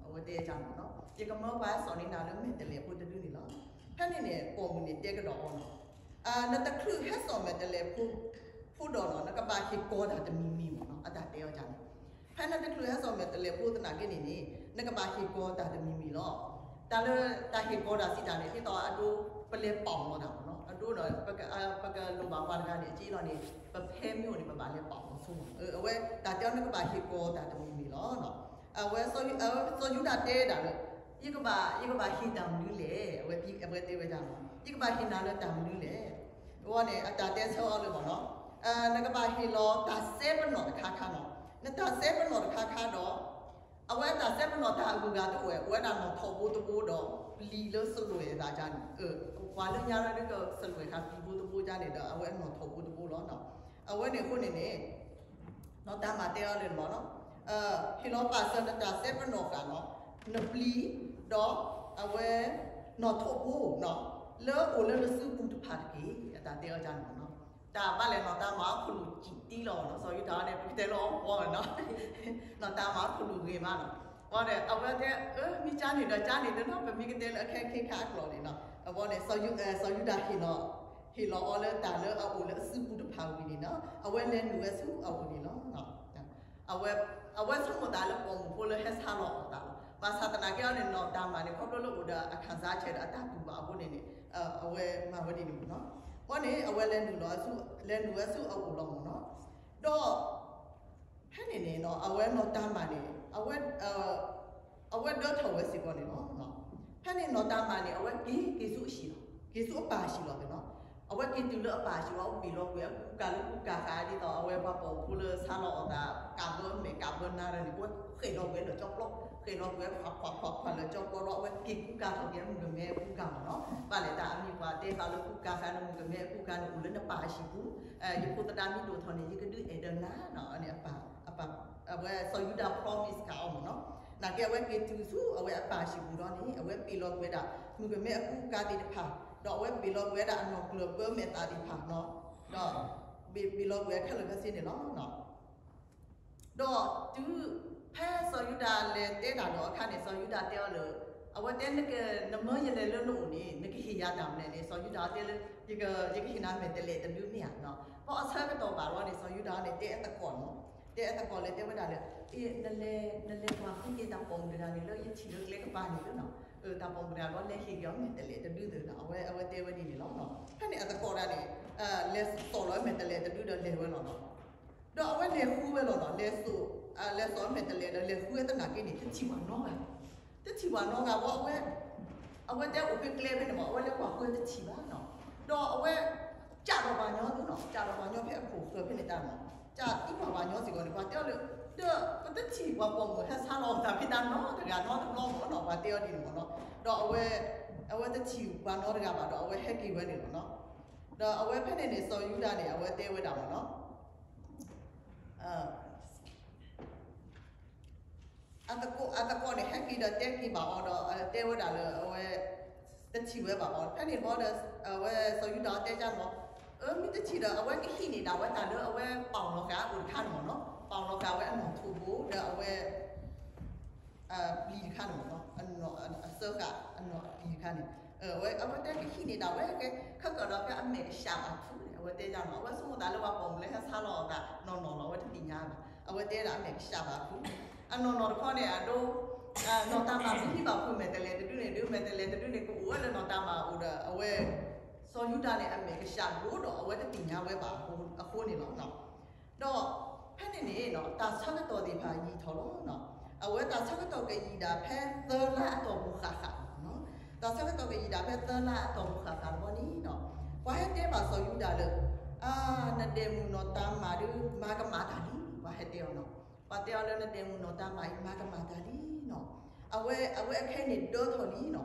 အဝဲတဲဒ်န့ၣ်နီၤ ယကမၢပှၤဟဲစိာ်န့ၢ်နၤလၢမဲာ်တဲးလဲးဖိတဒုန့ၣ်လီၤ. ဖဲန့ၣ်န့ၣ် ပိာ်မုၣ်န့ၣ်တဲကဒီးအီၤနီၤ နတချုးဟဲစိာ်မဲာ်တဲးလဲးဖိ ဖိဒီးနီၤ နကဘၣ်ဟ့ၣ်ကီၤတၢ်တမံၤမံၤမ့ၢ်နီၤ အတၢ်တဲအီၤဒ်န့ၣ် ဖဲနတချုးဟဲစိာ်မဲာ်တဲးလဲးဖိသနာ်က့န့ၣ်န့ၣ် နကဘၣ်ဟ့ၣ်ကီၤတၢ်တမံၤမံၤလီၤ. တၢ်လၢတၢ်ဟ့ၣ်ကီၤတၢ်စံးတၢ်န့ၣ် ဒ်သိးအဒိ ပလဲၤပာ်အီၤလီၤတၢ်မ့ၢ်နီၤ အဒိဒီး ပကလိၣ်ဘၣ်ပှၤတဂၤန့ၣ် အက့လီၤန့ၣ် ပဖဲမ့ၢ်အိၣ်န့ၣ် ပဘၣ်လဲၤပာ်အီၤဆိမး အဝဲတၢ်တဲအီၤ နကဘၣ်ဟ့ၣ်ကီၤတၢ်တမံၤမံၤလီၤ. အဝဲ စီၤယူဒၤတဲဒၣ်လၢ ယကဘၣ် ယကဘၣ်ဟ့ၣ်တၢ်မနုၤလဲၣ် အဝဲတဲဝဲဒၣ်လီၤ ယကဘၣ်ဟ့ၣ်နၤလၢတၢ်မနုၤလဲၣ် အဝဲန့ၣ် အတၢ်တဲဆၢအီၤလၢမ့ၢ်နီၤ နကဘၣ်ဟ့ၣ်လီၤတၢ်စဲပနီၣ်တခါခါနီၤ နတၢ်စဲပနီၣ်တခါခါဒီး အဝဲတၢ်စဲပနီၣ်တၢ်အဂုၤအဂၤတအိၣ်ဝဲ အိၣ်ဝဲဒၣ်နီၣ်ထိးဘိတဘိဒီး ပျံၤလၢစလွဲၣ်အသးဒ်န့ၣ် ပှၤလၢညါလၢကစလွဲၣ်ဃာ်ပျံၤဘိတဘိဒ်န့ၣ်ဒီး အဝဲနီၣ်ထိးဘိတဘိလီၤ. အဝဲန့ၣ်အဃိန့ၣ်န့ၣ် နီၢ်တၤမၤတဲအီၤလၢမ့ၢ်နီၤ ဟ့ၣ်လီၤပာ်စၢၤနတၢ်စဲပနီၣ်ဃာ်နီၤ နပျံၤ ဒီးအဝဲ နီၣ်ထိးဘိနီၤ လၢအိၣ်လၢနစုပူၤတဖၣ်တက့ၢ် အတၢ်တဲအီၤဒ်န့ၣ်မ့ၢ်နီၤ တၢ်ဘၣ်လဲၣ်နီၢ်တၤမၤအခိၣ်လိာ်စံၣ်တံလီၤနီၤ စီၤယူဒၤန့ၣ် ပကတဲလၢအီၤပှီၢ်နီၤ နီၢ်တၤမၤအခိၣ်လိာ်ဂ့ၤမးနီၤ ဝဲဒီး အဝဲတဲ အၢ မ့ၢ်ကန့ၣ်ဒီးကန့ၣ်တနီၤ ပမ့ၢ်ကတဲလၢအခဲခ့ခါအကျိာ်န့ၣ်နီၤ အဝဲန့ၣ် စီၤယူဒၤဟ့ၣ်လီၤ ဟ့ၣ်လီၤအီၤလၢတၢ်လၢအအိၣ်လၢအစုပူၤတဖၣ်ဝံၤန့ၣ်နီၤ အဝဲလဲၤနုာ်ဝဲဆူအအိၣ်န့ၣ်လီၤ. အဝဲ အဝဲဆိကမိၣ်သးလၢပိာ်မုၣ်ဖိလၢဟဲဆါလီၤအီၣ်သးလီၤ. ဘၣ်ဆၣ်သနာ်က့အီၤန့ၣ် နီၢ်တၤမၤန့ၣ် ခီဖျိလၢအိၣ်ဒီးအခံစားချက်ဒီးအတၢ်တူၢ်ဘၣ်အဃိန့ၣ်န့ၣ် အဝဲမၤဝဲဒ်န့ၣ်မ့ၢ်နီၤ. အဃိန့ၣ် အဝဲလဲၤနုာ်လီၤဆူ လဲၤနုာ်ဝဲဆူအအိၣ်လီၤမ့ၢ်နီၤ. ဒီး ဖဲန့ၣ်န့ၣ် အဝဲနီၢ်တၤမၤန့ၣ် အဝဲ အဝဲဒၢထီၣ်ဝဲစ့ၢ်ကီးန့ၣ်လီၤ. ဖဲန့ၣ်နီၢ်တၤမၤန့ၣ် အဝဲက့ၤ က့ၤဆူအဟံၣ်လီၤ. က့ၤဆူအပၢ်အဟံၣ်လီၤသ့ၣ်နီၤ. အဝဲက့ၤတုၤလၢအပၢ်အဟံၣ်ဝံၤ အဝဲပ့ၤလီၤကွံာ်အကူကၤလၢကူကၤဃာ်ဒ်သိး အဝဲပှၤပိာ်မုၣ်ဖိလၢဆါလီၤအီၤသး ကးဘၢမဲာ်ကးဘၢနါဒီးန့ၣ် အဝဲဃဲၤလီၤကွံာ်လၢကၠီပျီ, ဃဲၤလီၤကွံာ်ခွးခွးခွးခွးလၢကၠီပျီဒီး အဝဲက့ၤကူကၤထီၣ်က့ၤမုၣ်ကမဲအကူကၤမ့ၢ်နီၤ. ဘၣ်လဲၤတၢ်အမံၤပှၤတဲဃာ်လၢကူကၤဃာ်န့ၣ် မုၣ်ကမဲအကူကၤန့ၣ် အိၣ်လၢနပၢ်အဟံၣ်ပူၤ, ယဖိသဒါမ့ၢ်ဒိၣ်ထီၣ်န့ၣ် ယကဒုးအဲၣ်ဒိးနၤနီၤ န့ၣ် အဝဲစီၤယူဒၤ promise ဃာ်အီၤမ့ၢ်နီၤ. နာ်က့အဝဲက့ၤတုၤဆူအဝဲအပၢ်ဟံၣ်ပူၤဒီးန့ၣ် အဝဲပ့ၤလီၤကွံာ်ဝဲဒၣ် မုၣ်ကမဲအကူကၤသ့ၣ်တဖၣ်, ဒီးအဝဲပ့ၤလီၤကွံာ်ဝဲဒၣ်အနီၢ်ကျၢၢ်ဘၢမဲာ်သၣ်သ့ၣ်တဖၣ်နီၤ, ဒီး ပ့ၤလီၤကွံာ်ဝဲခဲလၢာ်ခဲဆ့န့ၣ်လီၤ. ဒီးတုၤဖဲစီၤယူဒၤလဲၤတဲတၢ်ဒီးအခါန့ၣ် စီၤယူဒၤတဲအီၤလၢ အဝဲတဲ နမၢယလဲၤလၢနအိၣ်န့ၣ် နကဟ့ၣ်ယၤတၢ်မနုၤန့ၣ် စီၤယူဒၤတဲလၢ ယကဟ့ၣ်နၤမဲာ်တဲးလဲးတဒုမ့ၢ်ဧါ. ဘၣ်အဆၢကတီၢ်ဘၣ်ဒီးန့ၣ် စီၤယူဒၤန့ၣ် တဲအသကိးနီၤ, တဲအသကိးလၢတဲဝဲဒၣ်လၢ အ့ နလဲၤကွၢ်ဃုက့ၤတၢ်ပိာ်မုၣ်တဂၤန့ၣ် လၢယထံၣ်လၢကျဲကပၤန့ၣ်လၢနီၤ, တၢ်ပိာ်မုၣ်တဂၤဒီးလဲၤဟ့ၣ်က့ၤအီၤမဲာ်တဲးလဲးတဒုသ့ၣ်နီၤ, အဝဲတဲဝဲဒ်န့ၣ်လီၤ. ဖဲန့ၣ်အသကိးဒၣ်န့ၣ် လဲၤစိာ်လီၤမဲာ်တဲးလဲးတဒုဒီးလဲၤဝဲလီၤနီၤ. ဒီးအဝဲလဲၤဃုဝဲလီၤနီၤ, လဲၤစိာ်, လဲၤစိာ်မဲာ်တဲးလဲးဒီးလဲၤဃုဝဲသနာ်က့န့ၣ် တထံၣ်ပှၤနီတဂၤ, တထံၣ်ပှၤနီတဂၤဘၣ်. အဝဲတဲအိၣ်ဖဲကျဲဖဲန့ၣ်မး အဝဲလဲၤကွၢ်ဃုတထံၣ်ဘၣ်နီၤ. ဒီးအဝဲ ကးထီၣ်ပှၤညီသ့နီၤ, ကးထီၣ်ပှၤညီဖဲအခိၣ်ဃၢၤဖဲန့ၣ်တၢ်နီၤ, ကးသံကွၢ်ပှၤညီစ့ၢ်ကီးန့ၣ် ပှၤတဲအီၤလၢ ဒီးပတထံၣ်ပှၤပိာ်မုၣ်ဟဲဆါလီၤအသးဖဲတၢ်နီတဂၤနီတဘျီမ့ၢ်နီၤ, ပှၤတဲအီၤဒ်န့ၣ်မ့ၢ်နီၤ. ဒီးအဝဲ အဝဲတထံၣ်ပှၤနီတဂၤဘၣ်ဒီး အဝဲဟဲက့ၤဝဲန့ၣ်လီၤနီၤ. ဒီးအဝဲဖဲန့ၣ်န့ၣ် စီၤယူဒၤန့ၣ် အဝဲတဲဝဲဒၣ်မ့ၢ်နီၤ အသကိး အသကိးန့ၣ် ဟဲက့ၤဒီးတဲက့ၤဘၣ်အီၤဒီး တဲဝဲဒၣ်လၢအဝဲ တထံၣ်ဝဲဘၣ်အီၤ. ဖဲန့ၣ်ဘၣ်ဒီး အဝဲစီၤယူဒၤတဲဒ်နီၤ, အမ့ၢ်တထံၣ်ဒီး အဝဲကဟံးန့ၢ်ဒၣ်ဝဲတၢ်လၢအဝဲပာ်အီၤလီၤဃာ်အိၣ်တခါန့ၣ်မ့ၢ်နီၤ, ပာ်အီၤလီၤဃာ်ဝဲအနီၣ်ထိးဘိဒီးအဝဲ ပျံၤတခါန့ၣ်မ့ၢ်နီၤ, အစၢဃာ်အနီၣ်အပျံၤတခါန့ၣ်, အဝဲတဲကဟံးန့ၢ်ဒၣ်ဝဲ ခဲကၢၣ်ဒီးဖဲအမဲာ်ကစှၤဘၣ်ထူန့ၣ် အဝဲတဲဒ်နီၤ, အဝဲဆိကမိၣ်သးလၢပှၤပိာ်မုၣ်လၢဟဲဆါလီၤအသးနီၢ်နီၢ်လီၤ အဝဲတသ့ၣ်ညါဘၣ်. အဝဲတဲဒၣ်အမဲာ်ကစှၤဘၣ်ထူ အနီၢ်နီၢ်တခီန့ၣ် အဒိ နီၢ်တၤမၣ်မ့ၢ်ဟံးဘၣ်ဖုးမဲာ်တဲးလဲးတဒုန့ၣ် ဒုးမဲာ်တဲးလဲးတဒုန့ၣ် ကအိၣ်ဝဲလၢနီၢ်တၤမၣ်အအိၣ်ဒီး အဝဲ စီၤယူဒၤန့ၣ် အမဲာ်ကစှၤဒိၣ်ဒီး အဝဲတသ့ၣ်ညါဝဲဘၣ်အဃိန့ၣ်လီၤ. ဒီးဖဲန့ၣ်န့ၣ် တၢ်ဆၢကတီၢ်သ့ၣ်တဖၣ်ယံာ်ထီၣ်လီၤ. အဝဲတၢ်ဆၢကတီၢ်ကယံာ်ဒၣ်ဖဲသၢလါအတီၢ်ပူၤဃၣ်ဃၣ်, တၢ်ဆၢကတီၢ်ကယံာ်ဒၣ်ဖဲသၢလါအတီၢ်ပူၤဃၣ်ဃၣ်တဘျီန့ၣ် ပှၤဟဲတဲဘၣ်စီၤယူဒၤလၢ နဒဲးမုၣ်နီၢ်တၤမၣ်ဒီး မၤကမၣ်တၢ်လံ, ပှၤဟဲတဲအီၤနီၤ, ပှၤတဲအီၤလၢနဒဲးမုၣ်နီၢ်တၤမၣ်အံၤ မၤကမၣ်တၢ်လံနီၤ, အဝဲ အဝဲအခဲအံၤန့ၣ်ဒၢထီၣ်လံနီၤ,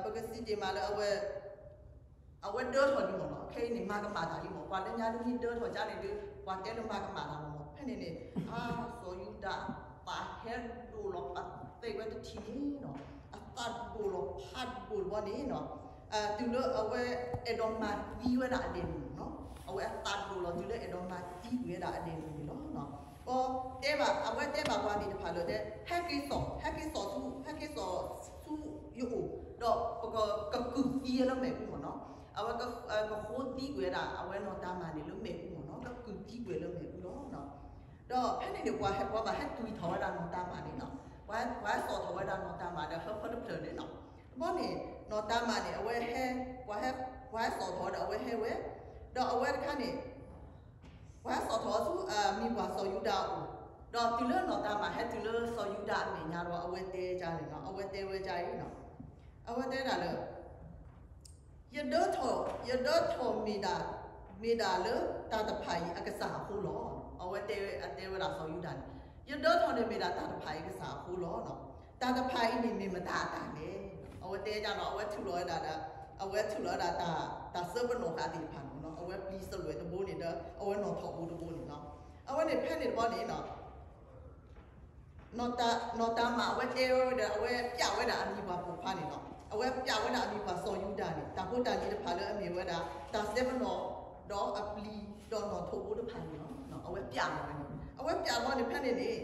ပကစံးတ့ၢ်မးလၢအဝဲ အဝဲဒၢထီၣ်လံမ့ၢ်နီၤ, ခဲအံၤန့ၣ် မၤကမၣ်တၢ်လံမ့ၢ်, ပှၤလၢညါဒုးမ့ၢ်ဒၢထီၣ်ကန့ၣ်ဒီး ပှၤတဲလၢမၤကမၣ်တၢ်လီၤမ့ၢ်, ဖဲန့ၣ်န့ၣ် အါ စီၤယူဒၤ ပှၤဟဲဒိၣ်လီၤ ပှၤသ့ၣ်ဝဲတထံၣ်န့ၣ်နီၤ, အသးဒိၣ်လီၤဖးဒိၣ်တဘျီန့ၣ်နီၤ, တုၤလၢအဝဲအဲၣ်ဒိးမၤသံဝဲဒၣ်အဒဲးမုၣ်နီၤ, အဝဲအသးဒိၣ်လီၤ တုၤလၢအဲၣ်ဒိးမၤသံကွံာ်ဝဲဒၣ်အဒဲးမုၣ်န့ၣ်လီၤ. အတဲဘၣ် အဝဲတဲဘၣ်ပှၤသ့ၣ်တဖၣ်လၢတဲ ဟဲက့ၤစိာ် ဟဲက့ၤစိာ်ဆူ ဟဲက့ၤစိာ်ဆူယအိၣ်, ဒီးပကကကုၢ်သံလၢမဲာ်အူမ့ၢ်နီၤ, အဝဲကဃိသံကွံာ်ဝဲဒၣ် အဝဲနီၢ်တၤမၣ်န့ၣ်လၢမဲာ်အူမ့ၢ်နီၤ, ကကုၢ်သံကွံာ်လၢမဲာ်အူလီၤ. ဒီးဖဲန့ၣ်န့ၣ် ပှၤဘၣ်ဟဲတွံၢ်ထီၣ်ဝဲဒၣ်နီၢ်တၤမၣ်န့ၣ်နီၤ, ပှၤဟဲစိာ်ထီၣ်ဝဲဒၣ်နီၢ်တၤမၣ်ဒီးဟၢဖၢတဖျၢၣ်န့ၣ်နီၤ, တဘျီန့ၣ် နီၢ်တၤမၣ်န့ၣ် အဝဲဟဲ ပှၤဟဲ ပှၤဟဲစိာ်ထီၣ်ဝဲဒီးအဝဲဟဲဝဲ, ဒီးအဝဲတခါန့ၣ် ပှၤဟဲစိာ်ထီၣ်ဆူ မံၤပှၢ်စီၤယူဒၤအအိၣ်, ဒီးတုၤလၢနီၢ်တၤမၣ်ဟဲတုၤလၢစီၤယူဒၤအမဲာ်ညါဒီး အဝဲတဲဒ်လဲၣ်နီၤ, အဝဲတဲဝဲဒ်အံၤနီၤ, အဝဲတဲဒၣ်လၢ ယဒၢထီၣ် ယဒၢထီၣ်မ့ၢ်ဒၣ် မ့ၢ်ဒၣ်လၢတၢ်တဖၣ်အံၤအကစၢ်အဃိလီၤ. အဝဲတဲ အတဲဝဲဒၣ်စီၤယူဒၤန့ၣ်, ယဒၢထီၣ်န့ၣ်မ့ၢ်ဒၣ်တၢ်တဖၣ်အံၤအကစၢ်အဃိလီၤ. တၢ်တဖၣ်အံၤန့ၣ်မ့ၢ်မတၤအတၢ်လဲၣ်. အဝဲတဲဒ်နီၤ အဝဲထုးလီၤဝဲဒၣ်ဒီး အဝဲထုးလီၤဝဲဒၣ်တၢ် တၢ်စၢပနီၣ်ဃာ်သ့ၣ်တဖၣ်န့ၣ်နီၤ, အဝဲပျံၤစလွဲၣ်တဘိန့ၣ်ဒီး အဝဲနီၣ်ထိးဘိတဘိန့ၣ်နီၤ, အဝဲန့ၣ်ဖဲန့ၣ်တဘျီန့ၣ်နီၤ နီၢ်တၤမၣ်အဝဲတဲဝဲဒီး အဝဲပျးဝဲဒၣ်အမံၤပှၢ်ပိာ်ခွါန့ၣ်လီၤ. အဝဲပျးဝဲဒၣ်အမံၤပှၢ်စီၤယူဒၤန့ၣ် တၢ်ဖိတၢ်လံၤတဖၣ်လၢအမ့ၢ်ဝဲဒၣ် တၢ်စဲပနီၣ် ဒီးအပျံၤဒီးနီၣ်ထိးဘိတဖၣ်န့ၣ်လီၤ. အဝဲပျးလီၤဝဲန့ၣ် အဝဲပျးလီၤန့ၣ်ဖဲန့ၣ်န့ၣ်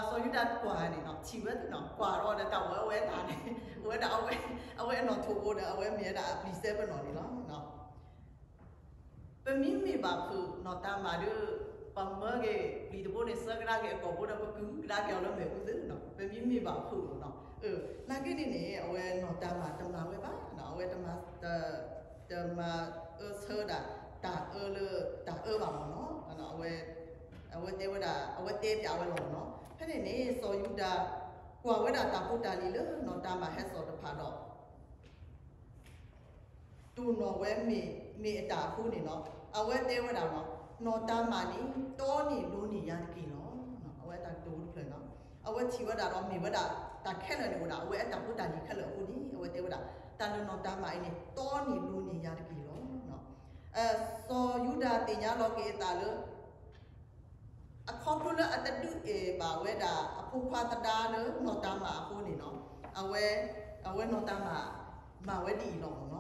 စီၤယူဒၤကွၢ်န့ၣ်နီၤ ထံၣ်ဝဲသ့ၣ်နီၤ ကွၢ်ဒီးဒီးတၢ်ဝဲအဝဲတၢ်န့ၣ် အဝဲဒၣ် အဝဲအနီၣ်ထိးဘိဒီး အဝဲမ့ၢ်ဝဲဒၣ်အပျံၤစဲပနီၣ်န့ၣ်လီၤ. ပမ့မ့ၢ်ဘၣ်ဖုးနီၢ်တၤမၣ်ဒီး ပမၢက့ၤပျံၤတဘိန့ၣ် စၢကဒါက့ၤအကိာ်ဘိဒီး ပကုၢ်ကဒါက့ၤအီၤလၢမဲာ်အူသ့နီၤ ပမ့မ့ၢ်ဘၣ်ဖုးနီၤ. နာ်က့န့ၣ်န့ၣ် အဝဲနီၢ်တၤမၣ်တမၤဝဲဘၣ်နီၤ အဝဲတမၤ တမၤအၢဆၢဒၣ် တၢ်အၢလၢတၢ်အၢဘၣ်မ့ၢ်နီၤ. အဝဲတဲဝဲဒၣ် အဝဲတဲပျးဝဲလီၤမ့ၢ်နီၤ. ဖဲန့ၣ်န့ၣ် စီၤယူဒၤ ကွၢ်ဝဲဒၣ်တၢ်ဖိတၢ်လံၤလၢနီၢ်တၤမၣ်ဟဲစိာ်တဖၣ်ဒီး နီၤဝဲမ့ၢ်အတၢ်အဃိန့ၣ်လီၤ. အဝဲတဲဝဲဒၣ်လီၤ, နီၢ်တၤမၣ်န့ၣ် တီန့ၢ်လိၤန့ၢ်ယၤတက့ၢ်လီၤ. အဝဲတၢ်ကတိၤတဖျၢၣ်လီၤ. အဝဲထံၣ်ဝဲဒၣ်ဒီးမ့ၢ်ဝဲဒၣ် တၢ်ခဲလၢာ်န့ၣ်အိၣ်ဒၣ် အဝဲအတၢ်ဖိတၢ်လံၤခဲလၢာ်အဃိန့ၣ် အဝဲတဲဝဲဒၣ် တၢ်လၢနီၢ်တၤမၣ်အံၤန့ၣ် တီန့ၢ်လိၤန့ၢ်ယၤတက့ၢ်လီၤ. စီၤယူဒၤသ့ၣ်ညါလီၤက့ၤအသးလၢ အခီဖျိလၢအတဒုးအဲၣ်ဘၣ်ဝဲဒၣ် အဖိခွါသဒါလၢနီၢ်တၤမၣ်အဃိန့ၣ်လီၤ. အဝဲ အဝဲနီၢ်တၤမၣ် မၤဝဲဒ်အံၤလီၤမ့ၢ်နီၤ.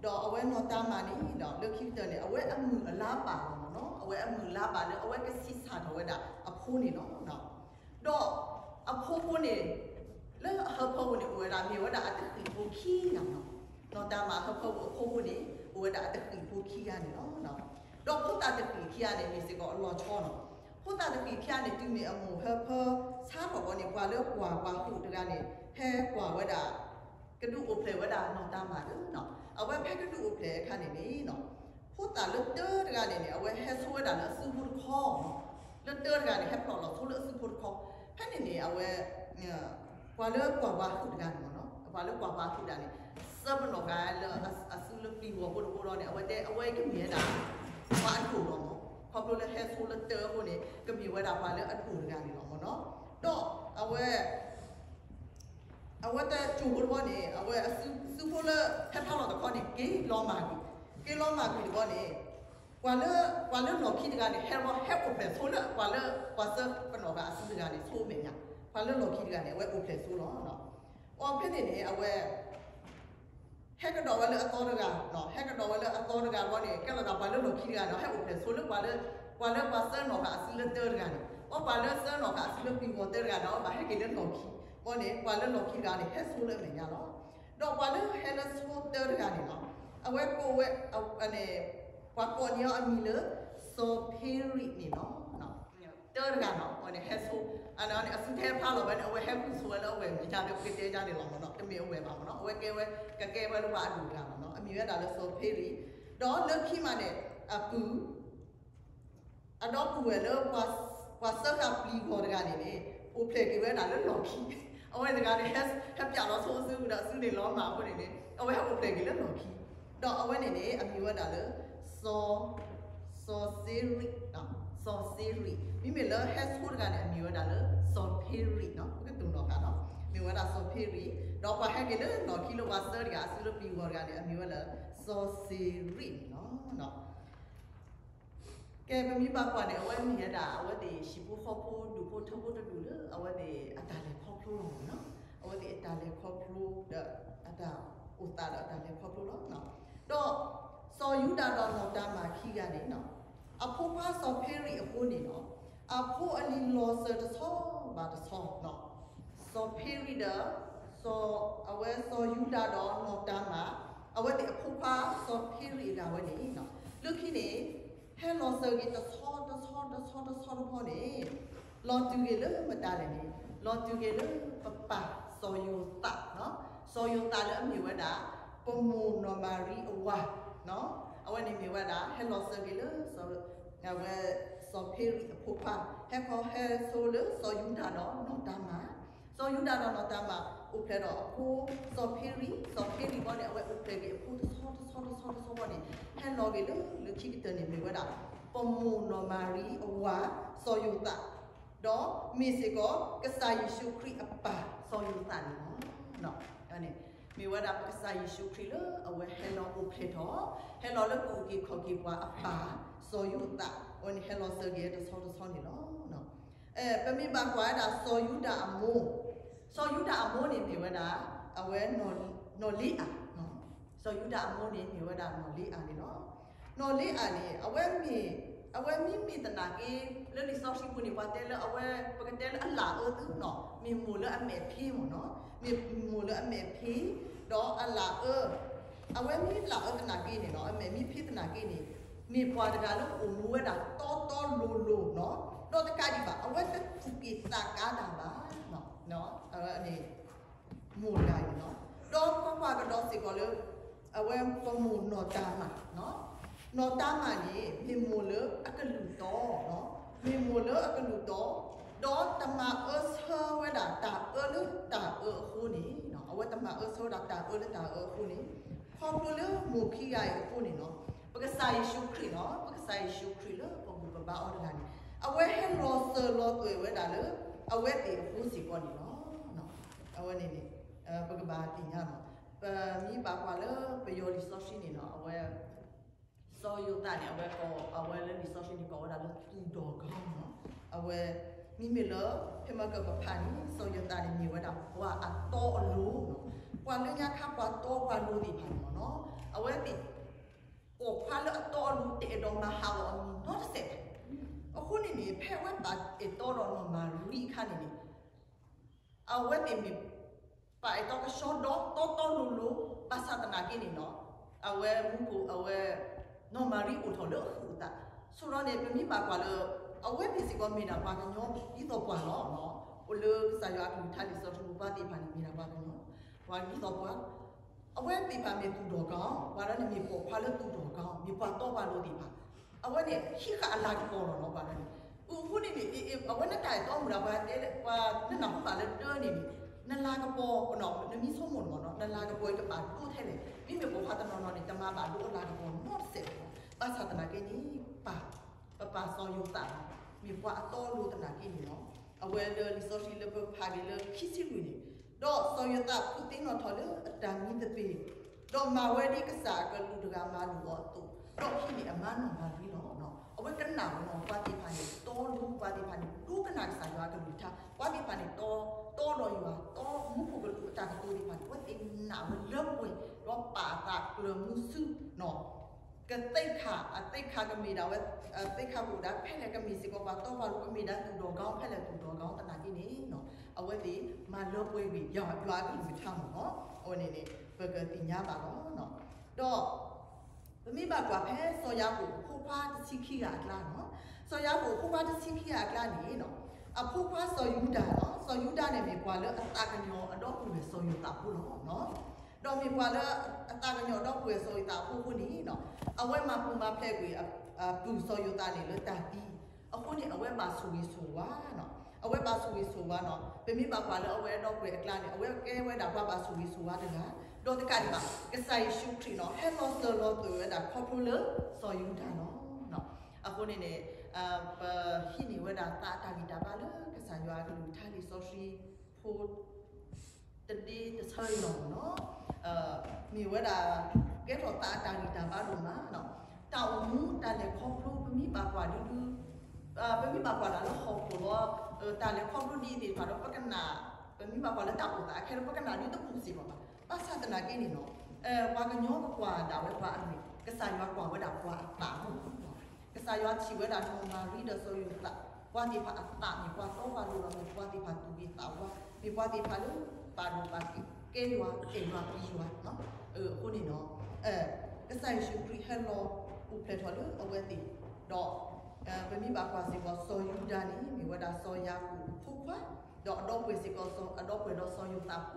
ဒီးအဝဲနီၢ်တၤမၣ်န့ၣ်ဒီး လၢခံကတၢၢ်န့ၣ် အဝဲအမုၢ်အလါဘၣ်လီၤမ့ၢ်နီၤ. အဝဲအမုၢ်အလါဘၣ်လၢအဝဲကဆံးစၢ်ထီၣ်ဝဲဒၣ်အဖိန့ၣ်လီၤ. ဒီးအဖိဖိန့ၣ် လၢအဟၢဖၢပူၤန့ၣ် အိၣ်ဝဲဒၣ် မ့ၢ်ဝဲဒၣ်အတဃံၣ်ဖိခံဂၤလီၤ. နီၢ်တၤမၣ်အဟၢဖၢပူၤအဖိဖိန့ၣ် အိၣ်ဝဲဒၣ်အတဃံၣ်ဖိခံဂၤန့ၣ်လီၤ. ဒီးဖိသၣ်တဃံၣ်ခံဂၤန့ၣ် မ့ၢ်စ့ၢ်ကီးအလီၤဆီလီၤ. ဖိသၣ်တဃံၣ်ခံဂၤန့ၣ် တုၤမ့ၢ်အမိၢ်ဟၢဖၢဆါထီၣ်ဘီန့ၣ် ပှၤလၢကွၢ်ပှၤဟုၣ်တဂၤန့ၣ် ဟဲကွၢ်ဝဲဒၣ် ကဒုးအိၣ်ဖျဲၣ်ဝဲဒၣ်နီၢ်တၤမၣ်လၢနီၤ. အဝဲဖဲကဒုးအိၣ်ဖျဲၣ်အခါန့ၣ်န့ၣ် ဖိသၣ်လၢတၢတဂၤန့ၣ်န့ၣ် အဝဲဟဲဆိဝဲဒၣ်လၢအစုဖိတခီ, လၢတၢတဂၤန့ၣ် ဟဲဖျိးလီၤဆိလၢအစုဖိတခီ. ဖဲန့ၣ်န့ၣ် အဝဲ ပှၤလၢကွၢ်ပှၤဟုၣ်တဂၤန့ၣ်မ့ၢ်နီၤ, ပှၤလၢကွၢ်ပှၤဟုၣ်တဂၤန့ၣ် ဆှၢပနီၣ်ဃာ်လၢအစုလၢပျံၤဂီၤဖိတဘိဒီးန့ၣ် အဝဲတဲ အဝဲကမ့ၢ်ဝဲဒၣ် ပှၤအဒိၣ်လီၤမ့ၢ်, ခီဖျိလၢဟဲဆိလၢတၢအဃိန့ၣ် ကမ့ၢ်ဝဲဒၣ်ပှၤလၢအဒိၣ်တဂၤန့ၣ်လီၤမ့ၢ်နီၤ. ဒီးအဝဲ အဝဲတကၠိဖိတဘီန့ၣ် အဝဲအစုဖိလၢဟဲဖးလီၤတခီန့ၣ် က့ၤလီၤမၢ်ကွံာ်, က့ၤလီၤမၢ်ကွံာ်တဘီန့ၣ် ပှၤလၢ ပှၤလၢလီၢ်ခံတဂၤန့ၣ် ဟဲလီၤဟဲအိၣ်ဖျဲၣ်ဆိလၢ ပှၤလၢ ပှၤဆှၢပနီၣ်ဃာ်အစုတဂၤန့ၣ် ဆိမဲာ်ညါ, ပှၤလၢလီၢ်ခံတဂၤန့ၣ် အဝဲအိၣ်ဖျဲၣ်ဆိလီၤ. အီၤဖဲန့ၣ်န့ၣ် အဝဲ ဟဲကဒီးဝဲလၢအသီတဂၤ, ဟဲကဒီးဝဲလၢအသီတဂၤတဘီန့ၣ် ကဲလီၤသးပှၤလၢလီၢ်ခံတဂၤန့ၣ် ဟဲအိၣ်ဖျဲၣ်ဆိလၢပှၤလၢ ပှၤလၢပှၤဆှၢနီၣ်ဃာ်အစုလၢတၢတဂၤန့ၣ်, အီၤပှၤလၢဆှၢနီၣ်ဃာ်အစုလၢပျံၤဂီၤတၢတဂၤန့ၣ် အီၤဘၣ်ဟဲက့ၤလၢလီၢ်ခံ, ဘီန့ၣ် ပှၤလၢလီၢ်ခံတဂၤန့ၣ် ဟဲဆိလၢအမဲာ်ညါလီၤ. ဒီးပှၤလၢဟဲလၢဆိတၢတဂၤန့ၣ်လီၤ, အဝဲကိးဝဲ ပှၤကိးန့ၢ်အီၤအမံၤလၢ စီၤဖ့ရံးန့ၣ်လီၤ. တၢတဂၤန့ၣ် အဝဲန့ၣ်ဟဲဆိ, အစုတဟဲဖးလီၤဝဲန့ၣ် အဝဲဟဲဃုဆိဝဲလၢအဝဲမဲာ်ညါဒီး ပကတဲဒ်န့ၣ်လီၤမ့ၢ်နီၤ, တမ့ၢ်အဝဲဘၣ်မ့ၢ်နီၤ, အဝဲကဲဝဲ ကကဲဝဲလၢပှၤအဒိၣ်တဂၤမ့ၢ်နီၤ, အမံၤဝဲဒၣ်လၢစီၤဖ့ရံး, ဒီးလၢခံမးန့ၣ် အပုၢ် အဒီပုၢ်ဝဲၢ်လၢ ပှၤဆှၢဃာ်ပျံၤဂီၤတဂၤန့ၣ်န့ၣ် အိၣ်ဖျဲၣ်က့ၤဝဲဒၣ်လၢလီၢ်ခံ, အဝဲတဂၤန့ၣ် ဟဲပၠးလီၤဆိအစုဒီးအစုန့ၣ်လီၤမၢ်အဃိန့ၣ်န့ၣ် အဝဲဟဲအိၣ်ဖျဲၣ်က့ၤလၢလီၢ်ခံ, ဒီးအဝဲန့ၣ်န့ၣ် အမံၤဝဲဒၣ်လၢ စီၤ စီၤစ့ရံး, စီၤစ့ရံး, မ့မ့ၢ်လၢဟဲဆိတဂၤန့ၣ် အမံၤဝဲဒၣ်လၢ စီၤဖ့ရံးနီၤ, ပကတိၤနီၣ်ဃာ်နီၤ, မ့ၢ်ဝဲဒၣ်စီၤဖ့ရံး, ဒီးပှၤဟဲက့ၤလၢလီၢ်ခံလၢပှၤဆှၢတဂၤ အစုလၢပျံၤဂီၤတဂၤန့ၣ် အမံၤဝဲလၢ စီၤစ့ရံးန့ၣ်လီၤ. ကဲ ပမ့ၢ်ဘၣ်ကွၢ်န့ၣ် အဝဲမ့ၢ်ဝဲဒၣ် အဝဲသ့ၣ်ဟံၣ်ဖိဃီဖိ ဒူၣ်ဖိထၢဖိတဒူၣ်လၢ အဝဲသ့ၣ်အတၢ်လဲၤခီဖျိလီၤမ့ၢ်နီၤ, အဝဲသ့ၣ်အတၢ်လဲၤခီဖျိဒီး အတၢ်အိၣ်သးဒီးအတၢ်လဲၤခီဖျိလီၤ. ဒီး စီၤယူဒၤဒီးနီၢ်တၤမၣ်ခံဂၤန့ၣ်နီၤ, အဖိခွါစီၤဖ့ရံးအဃိန့ၣ်နီၤ, အဖိအလံၤလီၤစၢၤတဆီဘၣ်တဆီနီၤ, စီၤဖ့ရံးဒီး စီၤ အဝဲစီၤယူဒၤဒီးနီၢ်တၤမၣ်, အဝဲသ့ၣ်အဖိခွါစီၤဖ့ရံးအဂၤဝဲန့ၣ်နီၤ, လၢခံန့ၣ် ဟဲလီၤစၢၤက့ၤတဆီတဆီတဆီတဆီတဆီတဆီန့ၣ် လီၤတုၤက့ၤလၢမတၤလဲၣ်န့ၣ်, လီၤတုၤက့ၤလၢပပၢ်စီၤယိၤသး, စီၤယိၤသးလၢအမ့ၢ်ဝဲဒၣ် ပမိၢ်နီၢ်မၤရံအဝၤ, အဝဲန့ၣ်မ့ၢ်ဝဲဒၣ် ဟဲလီၤစၢၤက့ၤလၢ အဝဲစီၤဖ့ရံးအဖိခွါ, ဟဲခီဟဲဆိလၢစီၤယူဒၤဒီးနီၢ်တၤမၣ်, စီၤယူဒၤဒီးနီၢ်တၤမၣ် အိၣ်ဖျဲၣ်ဒီးအဖိစီၤဖ့ရံး, စီၤဖ့ရံးဘီန့ၣ် အဝဲအိၣ်ဖျဲၣ်က့ၤအဖိတဆီတဆီတဆီတဆီဘီန့ၣ် ဟဲလီၤက့ၤလၢလၢခံကတၢၢ်န့ၣ်မ့ၢ်ဝဲဒၣ် ပမိၢ်နီၢ်မၤရံအဝၤ စီၤယိၤသး, ဒီးမ့ၢ်စ့ၢ်ကီး ကစၢ်ယ့ၣ်ၡူးခရံာ်အပၢ်စီၤယိၤသးန့ၣ်လီၤ. မ့ၢ်ဝဲဒၣ်ပကစၢ်ယ့ၣ်ၡူးခရံာ်လၢအဝဲဟဲလီၤအိၣ်ဖျဲၣ်ထီၣ်, ဟဲလီၤလၢကအိၣ်က့ၤခီၣ်က့ၤပှၤအပၢ်စီၤယိၤသး, အဝဲန့ၣ်ဟဲလီၤစၢၤက့ၤတဆီတဆီန့ၣ်လီၤ. ပမ့ၢ်ဘၣ်ကွၢ်ဝဲဒၣ်စီၤယူဒၤအမိၢ်, စီၤယူဒၤအမိၢ်န့ၣ်မ့ၢ်ဝဲဒၣ် အဝဲနီၢ်လ့အၤ, စီၤယူဒၤအမိၢ်န့ၣ်မ့ၢ်ဝဲဒၣ်နီၢ်လ့အၤန့ၣ်လီၤ. နီၢ်လ့အၤန့ၣ် အဝဲမ့ၢ်, အဝဲမ့မ့ၢ်သနာ်က့ လၢလံာ်စီဆှံပူၤန့ၣ် ပှၤတဲလၢအဝဲ ပကတဲလၢအလၢ်အၢသုနီၤ, မ့ၢ်မိၢ်လၢအမဲာ်ဖံးမ့ၢ်နီၤ, မ့ၢ်မိၢ်လၢအမဲာ်ဖံး, ဒီးအလၢ်အၢ အဝဲမ့ၢ်လၢ်အၢသနာ်က့န့ၣ်နီၤ, အမဲာ်မ့ၢ်ဖံးသနာ်က့န့ၣ် မ့ၢ်ပှၤတဂၤလၢအိၣ်မူဝဲဒၣ်တီတီလိၤလိၤနီၤ, ဒီးတကးဒံးဘၣ် အဝဲတသူၣ်က့ၣ်သးကါတၢ်ဘၣ်, အဝဲန့ၣ် မိၢ်တဂၤအံၤနီၤ, ဒီးကွၢ်ကွၢ်ကဒီးစ့ၢ်ကီးလၢ အဝဲပမိၢ်နီၢ်တၤမၣ်, နီၢ်တၤမၣ်န့ၣ် မ့ၢ်မိၢ်လၢအကလုၢ်တီ, မ့ၢ်မိၢ်လၢအကလုၢ်တီ, ဒီးတမၤအၢဆၢဝဲဒၣ်တၢ်အၢလၢတၢ်အၢအဃိန့ၣ်, အဝဲတမၤအၢဆၢဝဲဒၣ်တၢ်အၢလၢတၢ်အၢအဃိန့ၣ်, ခ ခီဖျိလၢမိၢ်ခံဂၤအံၤအဃိန့ၣ်လီၤ, ပကစၢ်ယ့ၣ်ၡူးခရံာ်လီၤ, ပကစၢ်ယ့ၣ်ၡူးခရံာ်လၢပဘူၣ်ပဘါအီၤတဂၤန့ၣ်, အဝဲဟဲလီၤစၢၤလီၤသွဲၣ်ဝဲဒၣ်လၢ အဝဲသ့ၣ်အဃိစ့ၢ်ကီးန့ၣ်လီၤ. အဝဲန့ၣ်န့ၣ် ပကဘၣ်သ့ၣ်ညါလီၤ. ပမ့ၢ်ဘၣ်ကွၢ်လၢပယီၤလံာ်စီဆှံန့ၣ်လီၤ, အဝဲ စီၤယိၤသးန့ၣ် အဝဲ အဝဲလၢလံာ်စီဆှံန့ၣ်ကိးဝဲဒၣ်လၢသူၣ်ဒီၣ်ဂီၤလီၤ. အဝဲ မ့မ့ၢ်လၢ ဖဲမ့ၢ်ကပဖးန့ၣ် စီၤယိၤသးန့ၣ်မ့ၢ်ဝဲဒၣ်ပှၤအတီအလိၤလီၤ. ပှၤလၢညါခါပှၤတီပှၤလိၤသ့ၣ်တဖၣ်န့ၣ်လီၤ. အဝဲသ့ၣ် ပိာ်ခွါလၢအတီအလိၤတအဲၣ်ဒိးမၤဟးဂီၤအမံၤနီတစဲးဘၣ်. အဃိန့ၣ်န့ၣ် ဖဲအဝဲဘၣ်အဲၣ်တီဒီးနီၢ်မၤရံအခါန့ၣ်န့ၣ် အဝဲသ့ၣ်မ့ၢ် ပာ်အဲၣ်တီကဆှီဒီတီတီလိၤလိၤ ဘၣ်ဆၣ်သနာ်က့န့ၣ်လီၤ, အဝဲမူခိၣ်အဝဲ နီၢ်မၤရံအိၣ်ထီၣ်လၢအဃုာ်အသး, ဆိဒီးန့ၣ် ပမ့ၢ်ဘၣ်ကွၢ်လၢ အဝဲသ့ၣ်စ့ၢ်ကီးမ့ၢ်ဒၣ်ပှၤကညီဒ်သိးပှၤလီၤ. အိၣ်လၢကစၢ်ယွၤအကလုၢ်ကထါလံာ်စီဆှံပူၤ ပှၤသ့ၣ်တဖၣ်န့ၣ် မ့ၢ်ဒၣ်ပှၤကညီ ပှၤဒ်သိးပှၤ, အဝဲသ့ၣ်တဖၣ်မ့ၢ်သူၣ်ဒီၣ်ဂီၤ, ပှၤလၢန့ၣ်မ့ၢ်ပိာ်ခွါလၢသူၣ်ဒီၣ်ဂီၤ, မ့ၢ်ပှၤတီပှၤလိၤသ့ၣ်တဖၣ်, အဝဲန့ၣ် ဟံးဃာ်အလၤကပီၤလီၤနီၤ ပှၤလၢန့ၣ်, အဃိန့ၣ်န့ၣ် အဝဲနတၢ်အဲၣ်တီမုၢ်ဒီးပှၤတဲ ပှၤနနၢ်ဟူဘၣ်လၢတၢ်န့ၣ်န့ၣ်, နလၤကပီၤ နမ့ၢ်ဆိကမိၣ်န့ၣ်မ့ၢ်နီၤ နလၤကပီၤအံၤကဘၣ်ဒိထဲလဲၣ်, မ့မ့ၢ်ပိာ်ခွါတနီၤနီၤန့ၣ် တမၤဘၣ်ဒိအလၤကပီၤနီတစဲးဘၣ်. ဘၣ်ဆၣ်သနာ်က့န့ၣ် ပၢ် ပပၢ်စီၤယိၤသး မ့ၢ်ပှၤအတီအလိၤသနာ်က့န့ၣ်လီၤ. အဝဲလၢလံာ်စီဆှံလၢပဖးက့ၤလၢခံဆံလွံၢ်န့ၣ်, ဒီးစီၤယိၤသးဖုးသ့ၣ်နီၣ်ထီၣ်လၢအတၢ်မံသပ့ၤ, ဒီးမၤဝဲဒ်ကစၢ်အကလူးတဂၤမၤလိာ်အီၤအသိး, ဒီးဟံးန့ၢ်အမါနီၢ်မၤရံလီၤ. အဝဲကနၣ်ဝဲနီၤ ပှၤသ့ၣ်တဖၣ်န့ၣ် တီလိၤ ပှၤသ့ၣ်တဖၣ်န့ၣ် ဒိကနၣ်ကစၢ်ယွၤအကလုၢ်ကထါ, ပှၤသ့ၣ်တဖၣ်န့ၣ် တီတီဒီးယွၤ တီမူခိၣ်ကလူးအတၢ်ကတိၤသ့ၣ်တဖၣ်န့ၣ် အဝဲသ့ၣ်နာ်ဝဲလၢပှဲၤ, ဒီးပာ်အသးကျၢၤမုဆူနီၤ ကသ့ၣ်ခါ အသ့ၣ်ခါကမ့ၢ်ဒၣ်ဝဲ, အသ့ၣ်ခါကအိၣ်ဒၣ်ဖဲလဲၣ် ကမ့ၢ်စ့ၢ်ကီးပှၤတီပှၤလိၤ ကမ့ၢ်ဒၣ်သူၣ်ဒီၣ်ဂီၤဖဲလဲၣ်သူၣ်ဒီၣ်ဂီၤသနာ်က့န့ၣ်, အဝဲသ့ၣ်မၤလၢပှဲၤကွံာ် ယွၤအကလုၢ်ကထါမ့ၢ်နီၤ, အဝဲန့ၣ်န့ၣ် ပကသ့ၣ်ညါဘၣ်လီၤ. ဒီး ပမ့ၢ်ဘၣ်ကွၢ်ဖဲစီၤယၤကိာ်အဖိခွါတဆံခံဂၤအကျါနီၤ, စီၤယၤကိာ်အဖိခွါတဆံခံဂၤအကျါန့ၣ်, အဖိခွါစီၤယူဒၤလီၤ. စီၤယူဒၤန့ၣ်မ့ၢ်ပှၤလၢအသးကညီၤအဒီပုၢ်ဝဲၢ်စီၤယိၤသးဖိလီၤ. ဒီးမ့ၢ်ပှၤလၢအသးကညီၤအဒီပုၢ်ဝဲၢ်စီၤယိၤသးအဖိအဃိန့ၣ်, အဝဲမၤပူၤမၤဖျဲးကွံာ်အပုၢ်စီၤယိၤသးန့ၣ်လၢတၢ်သံ, အဃိန့ၣ် အဝဲဘၣ်ဆိၣ်ဂ့ၤဆိၣ်ဝါနီၤ, အဝဲဘၣ်ဆိၣ်ဂ့ၤဆိၣ်ဝါနီၤ, ပမ့ၢ်ဘၣ်ကွၢ်လၢအဝဲအဒီပုၢ်ဝဲၢ်အကျါန့ၣ် အဝဲကဲဝဲဒၣ်ပှၤဘၣ်ဆိၣ်ဂ့ၤဆိၣ်ဝါတဂၤ, ဒီးတကးဒံးဘၣ် ကစၢ်ယ့ၣ်ၡူးခရံာ်နီၤ ဟဲလီၤစၢၤလီၤသွဲၣ်ဝဲဒၣ်ခီဖျိလၢစီၤယူဒၤလီၤ. အဃိန့ၣ်န့ၣ် ပဟံးန့ၢ်ဝဲဒၣ်သးအတၢ်ဂံၢ်တၢ်ဘါလၢကစၢ်ယွၤအကလုၢ်ကထါလံာ်စီဆှံဖိ တဒ့တဆၢအံၤလီၤနီၤ, မ့ၢ်ဝဲဒၣ် ကဲထီၣ်သးအတၢ်ဂံၢ်တၢ်ဘါဒိၣ်မး, တၢ်အိၣ်မူတၢ်လဲၤခီဖျိ ပမ့ၢ်ဘၣ်ကွၢ်ဒုဒု, ပမ့ၢ်ဘၣ်ကွၢ်ဒၣ်လၢဟီၣ်ခိၣ်လီၤ, တၢ်လဲၤခီဖျိဒ်အံၤသ့ၣ်တဖၣ်ဒီး ပကနၣ်, ပမ့ၢ်ဘၣ်ကွၢ်လၢတၢ်အိၣ်သးခဲလၢာ် ပကနၣ်ဒုတပူၤစ့ၢ်ကီးဘၣ်. ဘၣ်ဆၣ်သနာ်က့န့ၣ်နီၤ, ပှၤကညီကကွၢ်ဒၣ်ဝဲပှၤအမဲာ်, ကစၢ်ယွၤကွၢ်ဝဲဒၣ်ပှၤအသးမ့ၢ်နီၤ. ကစၢ်ယွၤထံၣ်ဝဲဒၣ်နီၢ်မၤရံဒီးစီၤယိၤသး, ပှၤသ့ၣ်တဖၣ်အသးန့ၣ် ပှၤတီပှၤလိၤလီၤ, မ့ၢ်ပှၤသ့ၣ်တဖၣ်သူၣ်ဂ့ၤသးဝါ, မ့ၢ်ပှၤသ့ၣ်တဖၣ်လၢ ပာ်ဒိၣ်ပာ်ကဲယွၤ အဲၣ်ယွၤကွံယွၤ, အဃိန့ၣ်နီၤ, ကစၢ်ယ့ၣ်ၡူးခရံာ်ဟဲလီၤအိၣ်ဖျဲၣ်ထီၣ်လၢအဝဲသ့ၣ်, ဒီး ပမ့ၢ်ဘၣ်ကွၢ်စ့ၢ်ကီး စီၤယူဒၤန့ၣ် မ့ၢ်ဝဲဒၣ်စီၤယၤကိာ်အဖိခွါ, ဒီးအဒီပုၢ်ဝဲၢ်စ့ၢ်ကီး အဒီပုၢ်ဝဲၢ်ဒီးစီၤယိၤသးဖိ, ဒီ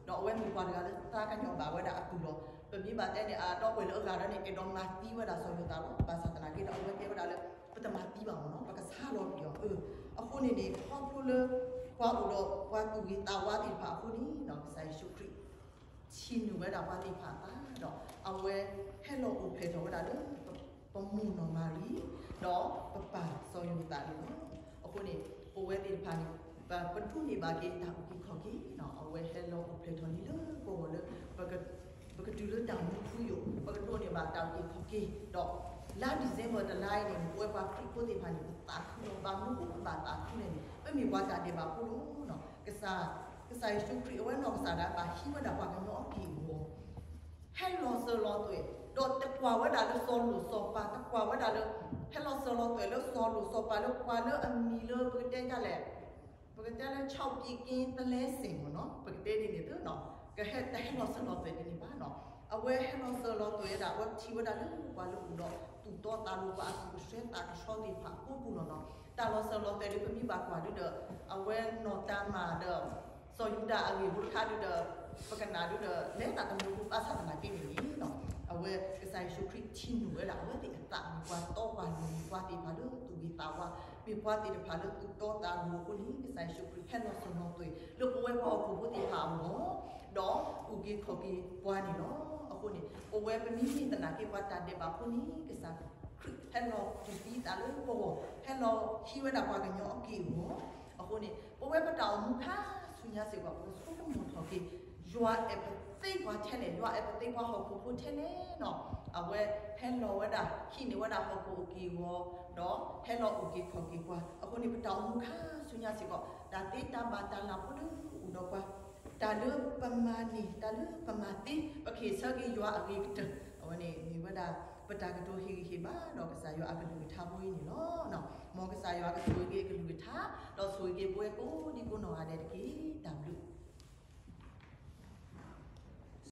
းအဝဲမ့ၢ်ပှၤတဂၤလၢသးကညီၤဘၣ်ဝဲဒၣ်အပုၢ်လီၤ. ပမ့ၢ်ဘၣ်တဲန့ၣ် အဒီပုၢ်ဝဲၢ်လၢအဂၤဒီးန့ၣ် အဲၣ်ဒိးမၤသံဝဲဒၣ်စီၤယိၤသးလီၤ. ဘၣ်ဆၣ်သနာ်က့ဒီး အဝဲတဲဝဲဒၣ်လၢ ပတမၤသံဘၣ်မ့ၢ်နီၤ, ပကဆါလီၤကွံာ်အီၤ. အဃိန့ၣ်န့ၣ် ခီဖျိလၢပှၤအိၣ်ဒီးပှၤသူၣ်ဂ့ၤသးဝါသ့ၣ်တဖၣ်အဃိန့ၣ် ကစၢ်ယ့ၣ်ၡူးခရံာ် ထံၣ်နုာ်ဝဲဒၣ်ပှၤသ့ၣ်တဖၣ်အသးဒီး အဝဲဟဲလီၤအိၣ်ဖျဲၣ်ထီၣ်ဝဲဒၣ်လၢ ပမိၢ်နီၢ်မၤရံ ဒီးပပၢ်စီၤယိၤသးန့ၣ်လီၤ. အဃိန့ၣ် ပဝဲသ့ၣ်တဖၣ်န့ၣ် ပဒိးန့ၢ်ဘၣ်က့ၤတၢ်အုၣ်က့ၤခီၣ်က့ၤ, အဝဲဟဲလီၤအိၣ်ဖျဲၣ်ထီၣ်လံလၢပဂီၢ်လၢ ပကတုၤလၢတၢ်မူထူယိာ် ပကဒိးန့ၢ်ဘၣ်တၢ်အုၣ်က့ၤခီၣ်က့ၤ, ဒီးလါ December တလါအံၤန့ၣ် ပဝဲပှၤခရံာ်ဖိသ့ၣ်တဖၣ်န့ၣ် ပသးခုလီၤ. ဘၣ်မနုၤဃိပဘၣ်သးခုလဲၣ်န့ၣ် ပမ့ၢ်ပှၤတၢ်ဒဲးဘးဖိလီၤ. ကစၢ်ယ့ၣ်ၡူးခရံာ်အဝဲနီၢ်ကစၢ်ဒၣ် ဘၣ်ဟံးဝဲဒၣ်ပှၤကညီအက့ၢ်အဂီၤ ဟဲလီၤစၢၤလီၤသွဲၣ်, ဒီးတကွၢ်ဝဲဒၣ်လၢစီၤလိၣ်စီၤပၤ, တကွၢ်ဝဲဒၣ်လၢ ဟဲလီၤစၢၤလီၤသွဲၣ်လၢစီၤလိၣ်စီၤပၤလၢပှၤလၢအမံၤလၢပကတဲဒ်လဲၣ်, ပကတဲလၢ ခြောက်ပစ်ကင်းသလဲစင် မ့ၢ်နီၤ, ပကတဲဒ်န့ၣ်သ့နီၤ, ကဟဲတဟဲလီၤစၢၤလီၤသွဲၣ်ဒ်န့ၣ်ဘၣ်နီၤ, အဝဲဟဲလီၤစၢၤလီၤသွဲၣ်ဝဲဒၣ် အဝဲထံၣ်ဝဲဒၣ်လၢပှၤလၢအိၣ်ဒီးသူၣ်တီသးလိၤ ပှၤအသူၣ်ကဆှဲသးကဆှီသ့ၣ်တဖၣ်အဃိပူၤလီၤနီၤ, တၢ်လီၤစၢၤလီၤသွဲၣ်ဒီး ပမ့ၢ်ဘၣ်ကွၢ်ဒုဒီး အဝဲနီၢ်တၤမၤဒီး စီၤယူဒၤအဂ့ၢ်ဖိတခါဒုဒီး ပကနၣ်ဒုဒီး လဲၤသးတမုာ်ဖိဘၣ်ဆၣ်သနာ်က့န့ၣ်လီၤ. အဝဲကစၢ်ယ့ၣ်ၡူးခရံာ်ထံၣ်နုာ်ဝဲဒၣ် အဝဲသ့ၣ်အသးမ့ၢ်ပှၤတီပှၤလိၤ မ့ၢ်ပှၤသ့ၣ်တဖၣ်လၢသူၣ်ဂ့ၤသးဝါ, မ့ၢ်ပှၤသ့ၣ်တဖၣ်လၢသူၣ်တီသးလိၤအဃိန့ၣ် ကစၢ်ယ့ၣ်ၡူးခရံာ်ဟဲလီၤစၢၤလီၤသွဲၣ်လၢပဝဲပှၤဟီၣ်ခိၣ်ဖိသ့ၣ်တဖၣ်အဂီၢ် ဒီးအုၣ်က့ၤခီၣ်က့ၤပှၤန့ၣ်လီၤ. အဃိန့ၣ် ပဝဲပမ့ၢ်မ့ၢ်သနာ်က့ ပှၤတၢ်ဒဲးဘးဖိန့ၣ် ကစၢ်ခရံာ်ဟဲလီၤတူၢ်သံအသးလၢပဂီၢ်, ဟဲလီၤဟံးဝဲဒၣ်ပှၤကညီအက့ၢ်အဂီၤ. အဃိန့ၣ် ပဝဲပတၢ်အိၣ်မူခါဆူညါစ့ၢ်ကီး ပကဆိကမိၣ်ထီၣ်က့ၤ ယွၤအဲၣ်ပသ့ပှၤထဲလဲၣ်, ယွၤအဲၣ်ပသ့ပှၤဟီၣ်ခိၣ်ဖိထဲလဲၣ်နီၤ. အဝဲဟဲလီၤဝဲဒၣ် ဟံးန့ၢ်ဝဲဒၣ်ဟီၣ်ခိၣ်အက့ၢ်အဂီၤ, ဒီးဟဲလီၤအုၣ်က့ၤခီၣ်က့ၤပှၤ. အဃိန့ၣ် ပတၢ်အိၣ်မူခါဆူညါစ့ၢ်ကီး တၢ်သ့တၢ်ဘၣ်တၢ်လၤဖိတအိၣ်ဒီးပှၤ, တၢ်လၢပမၤန့ၢ် တၢ်လၢပမၤသ့ ပကဟ့ၣ်ဆၢက့ၤယွၤအဂ့ၤကတၢၢ်. အဝဲန့ၣ်မ့ၢ်ဝဲဒၣ် ပတၢ်ကတိၤဟ့ၣ်ဂံၢ်ဟ့ၣ်ဘါဒီးကစၢ်ယွၤအကလုၢ်ကထါဖိအံၤန့ၣ်လီၤ. မ်ကစၢ်ယွၤကဆိၣ်ဂ့ၤက့ၤအကလုၢ်ကထါ, ဒီးဆိၣ်ဂ့ၤက့ၤပဝဲကိးဒံကိးနီၢ်ဂၤဒဲးတက့ၢ်.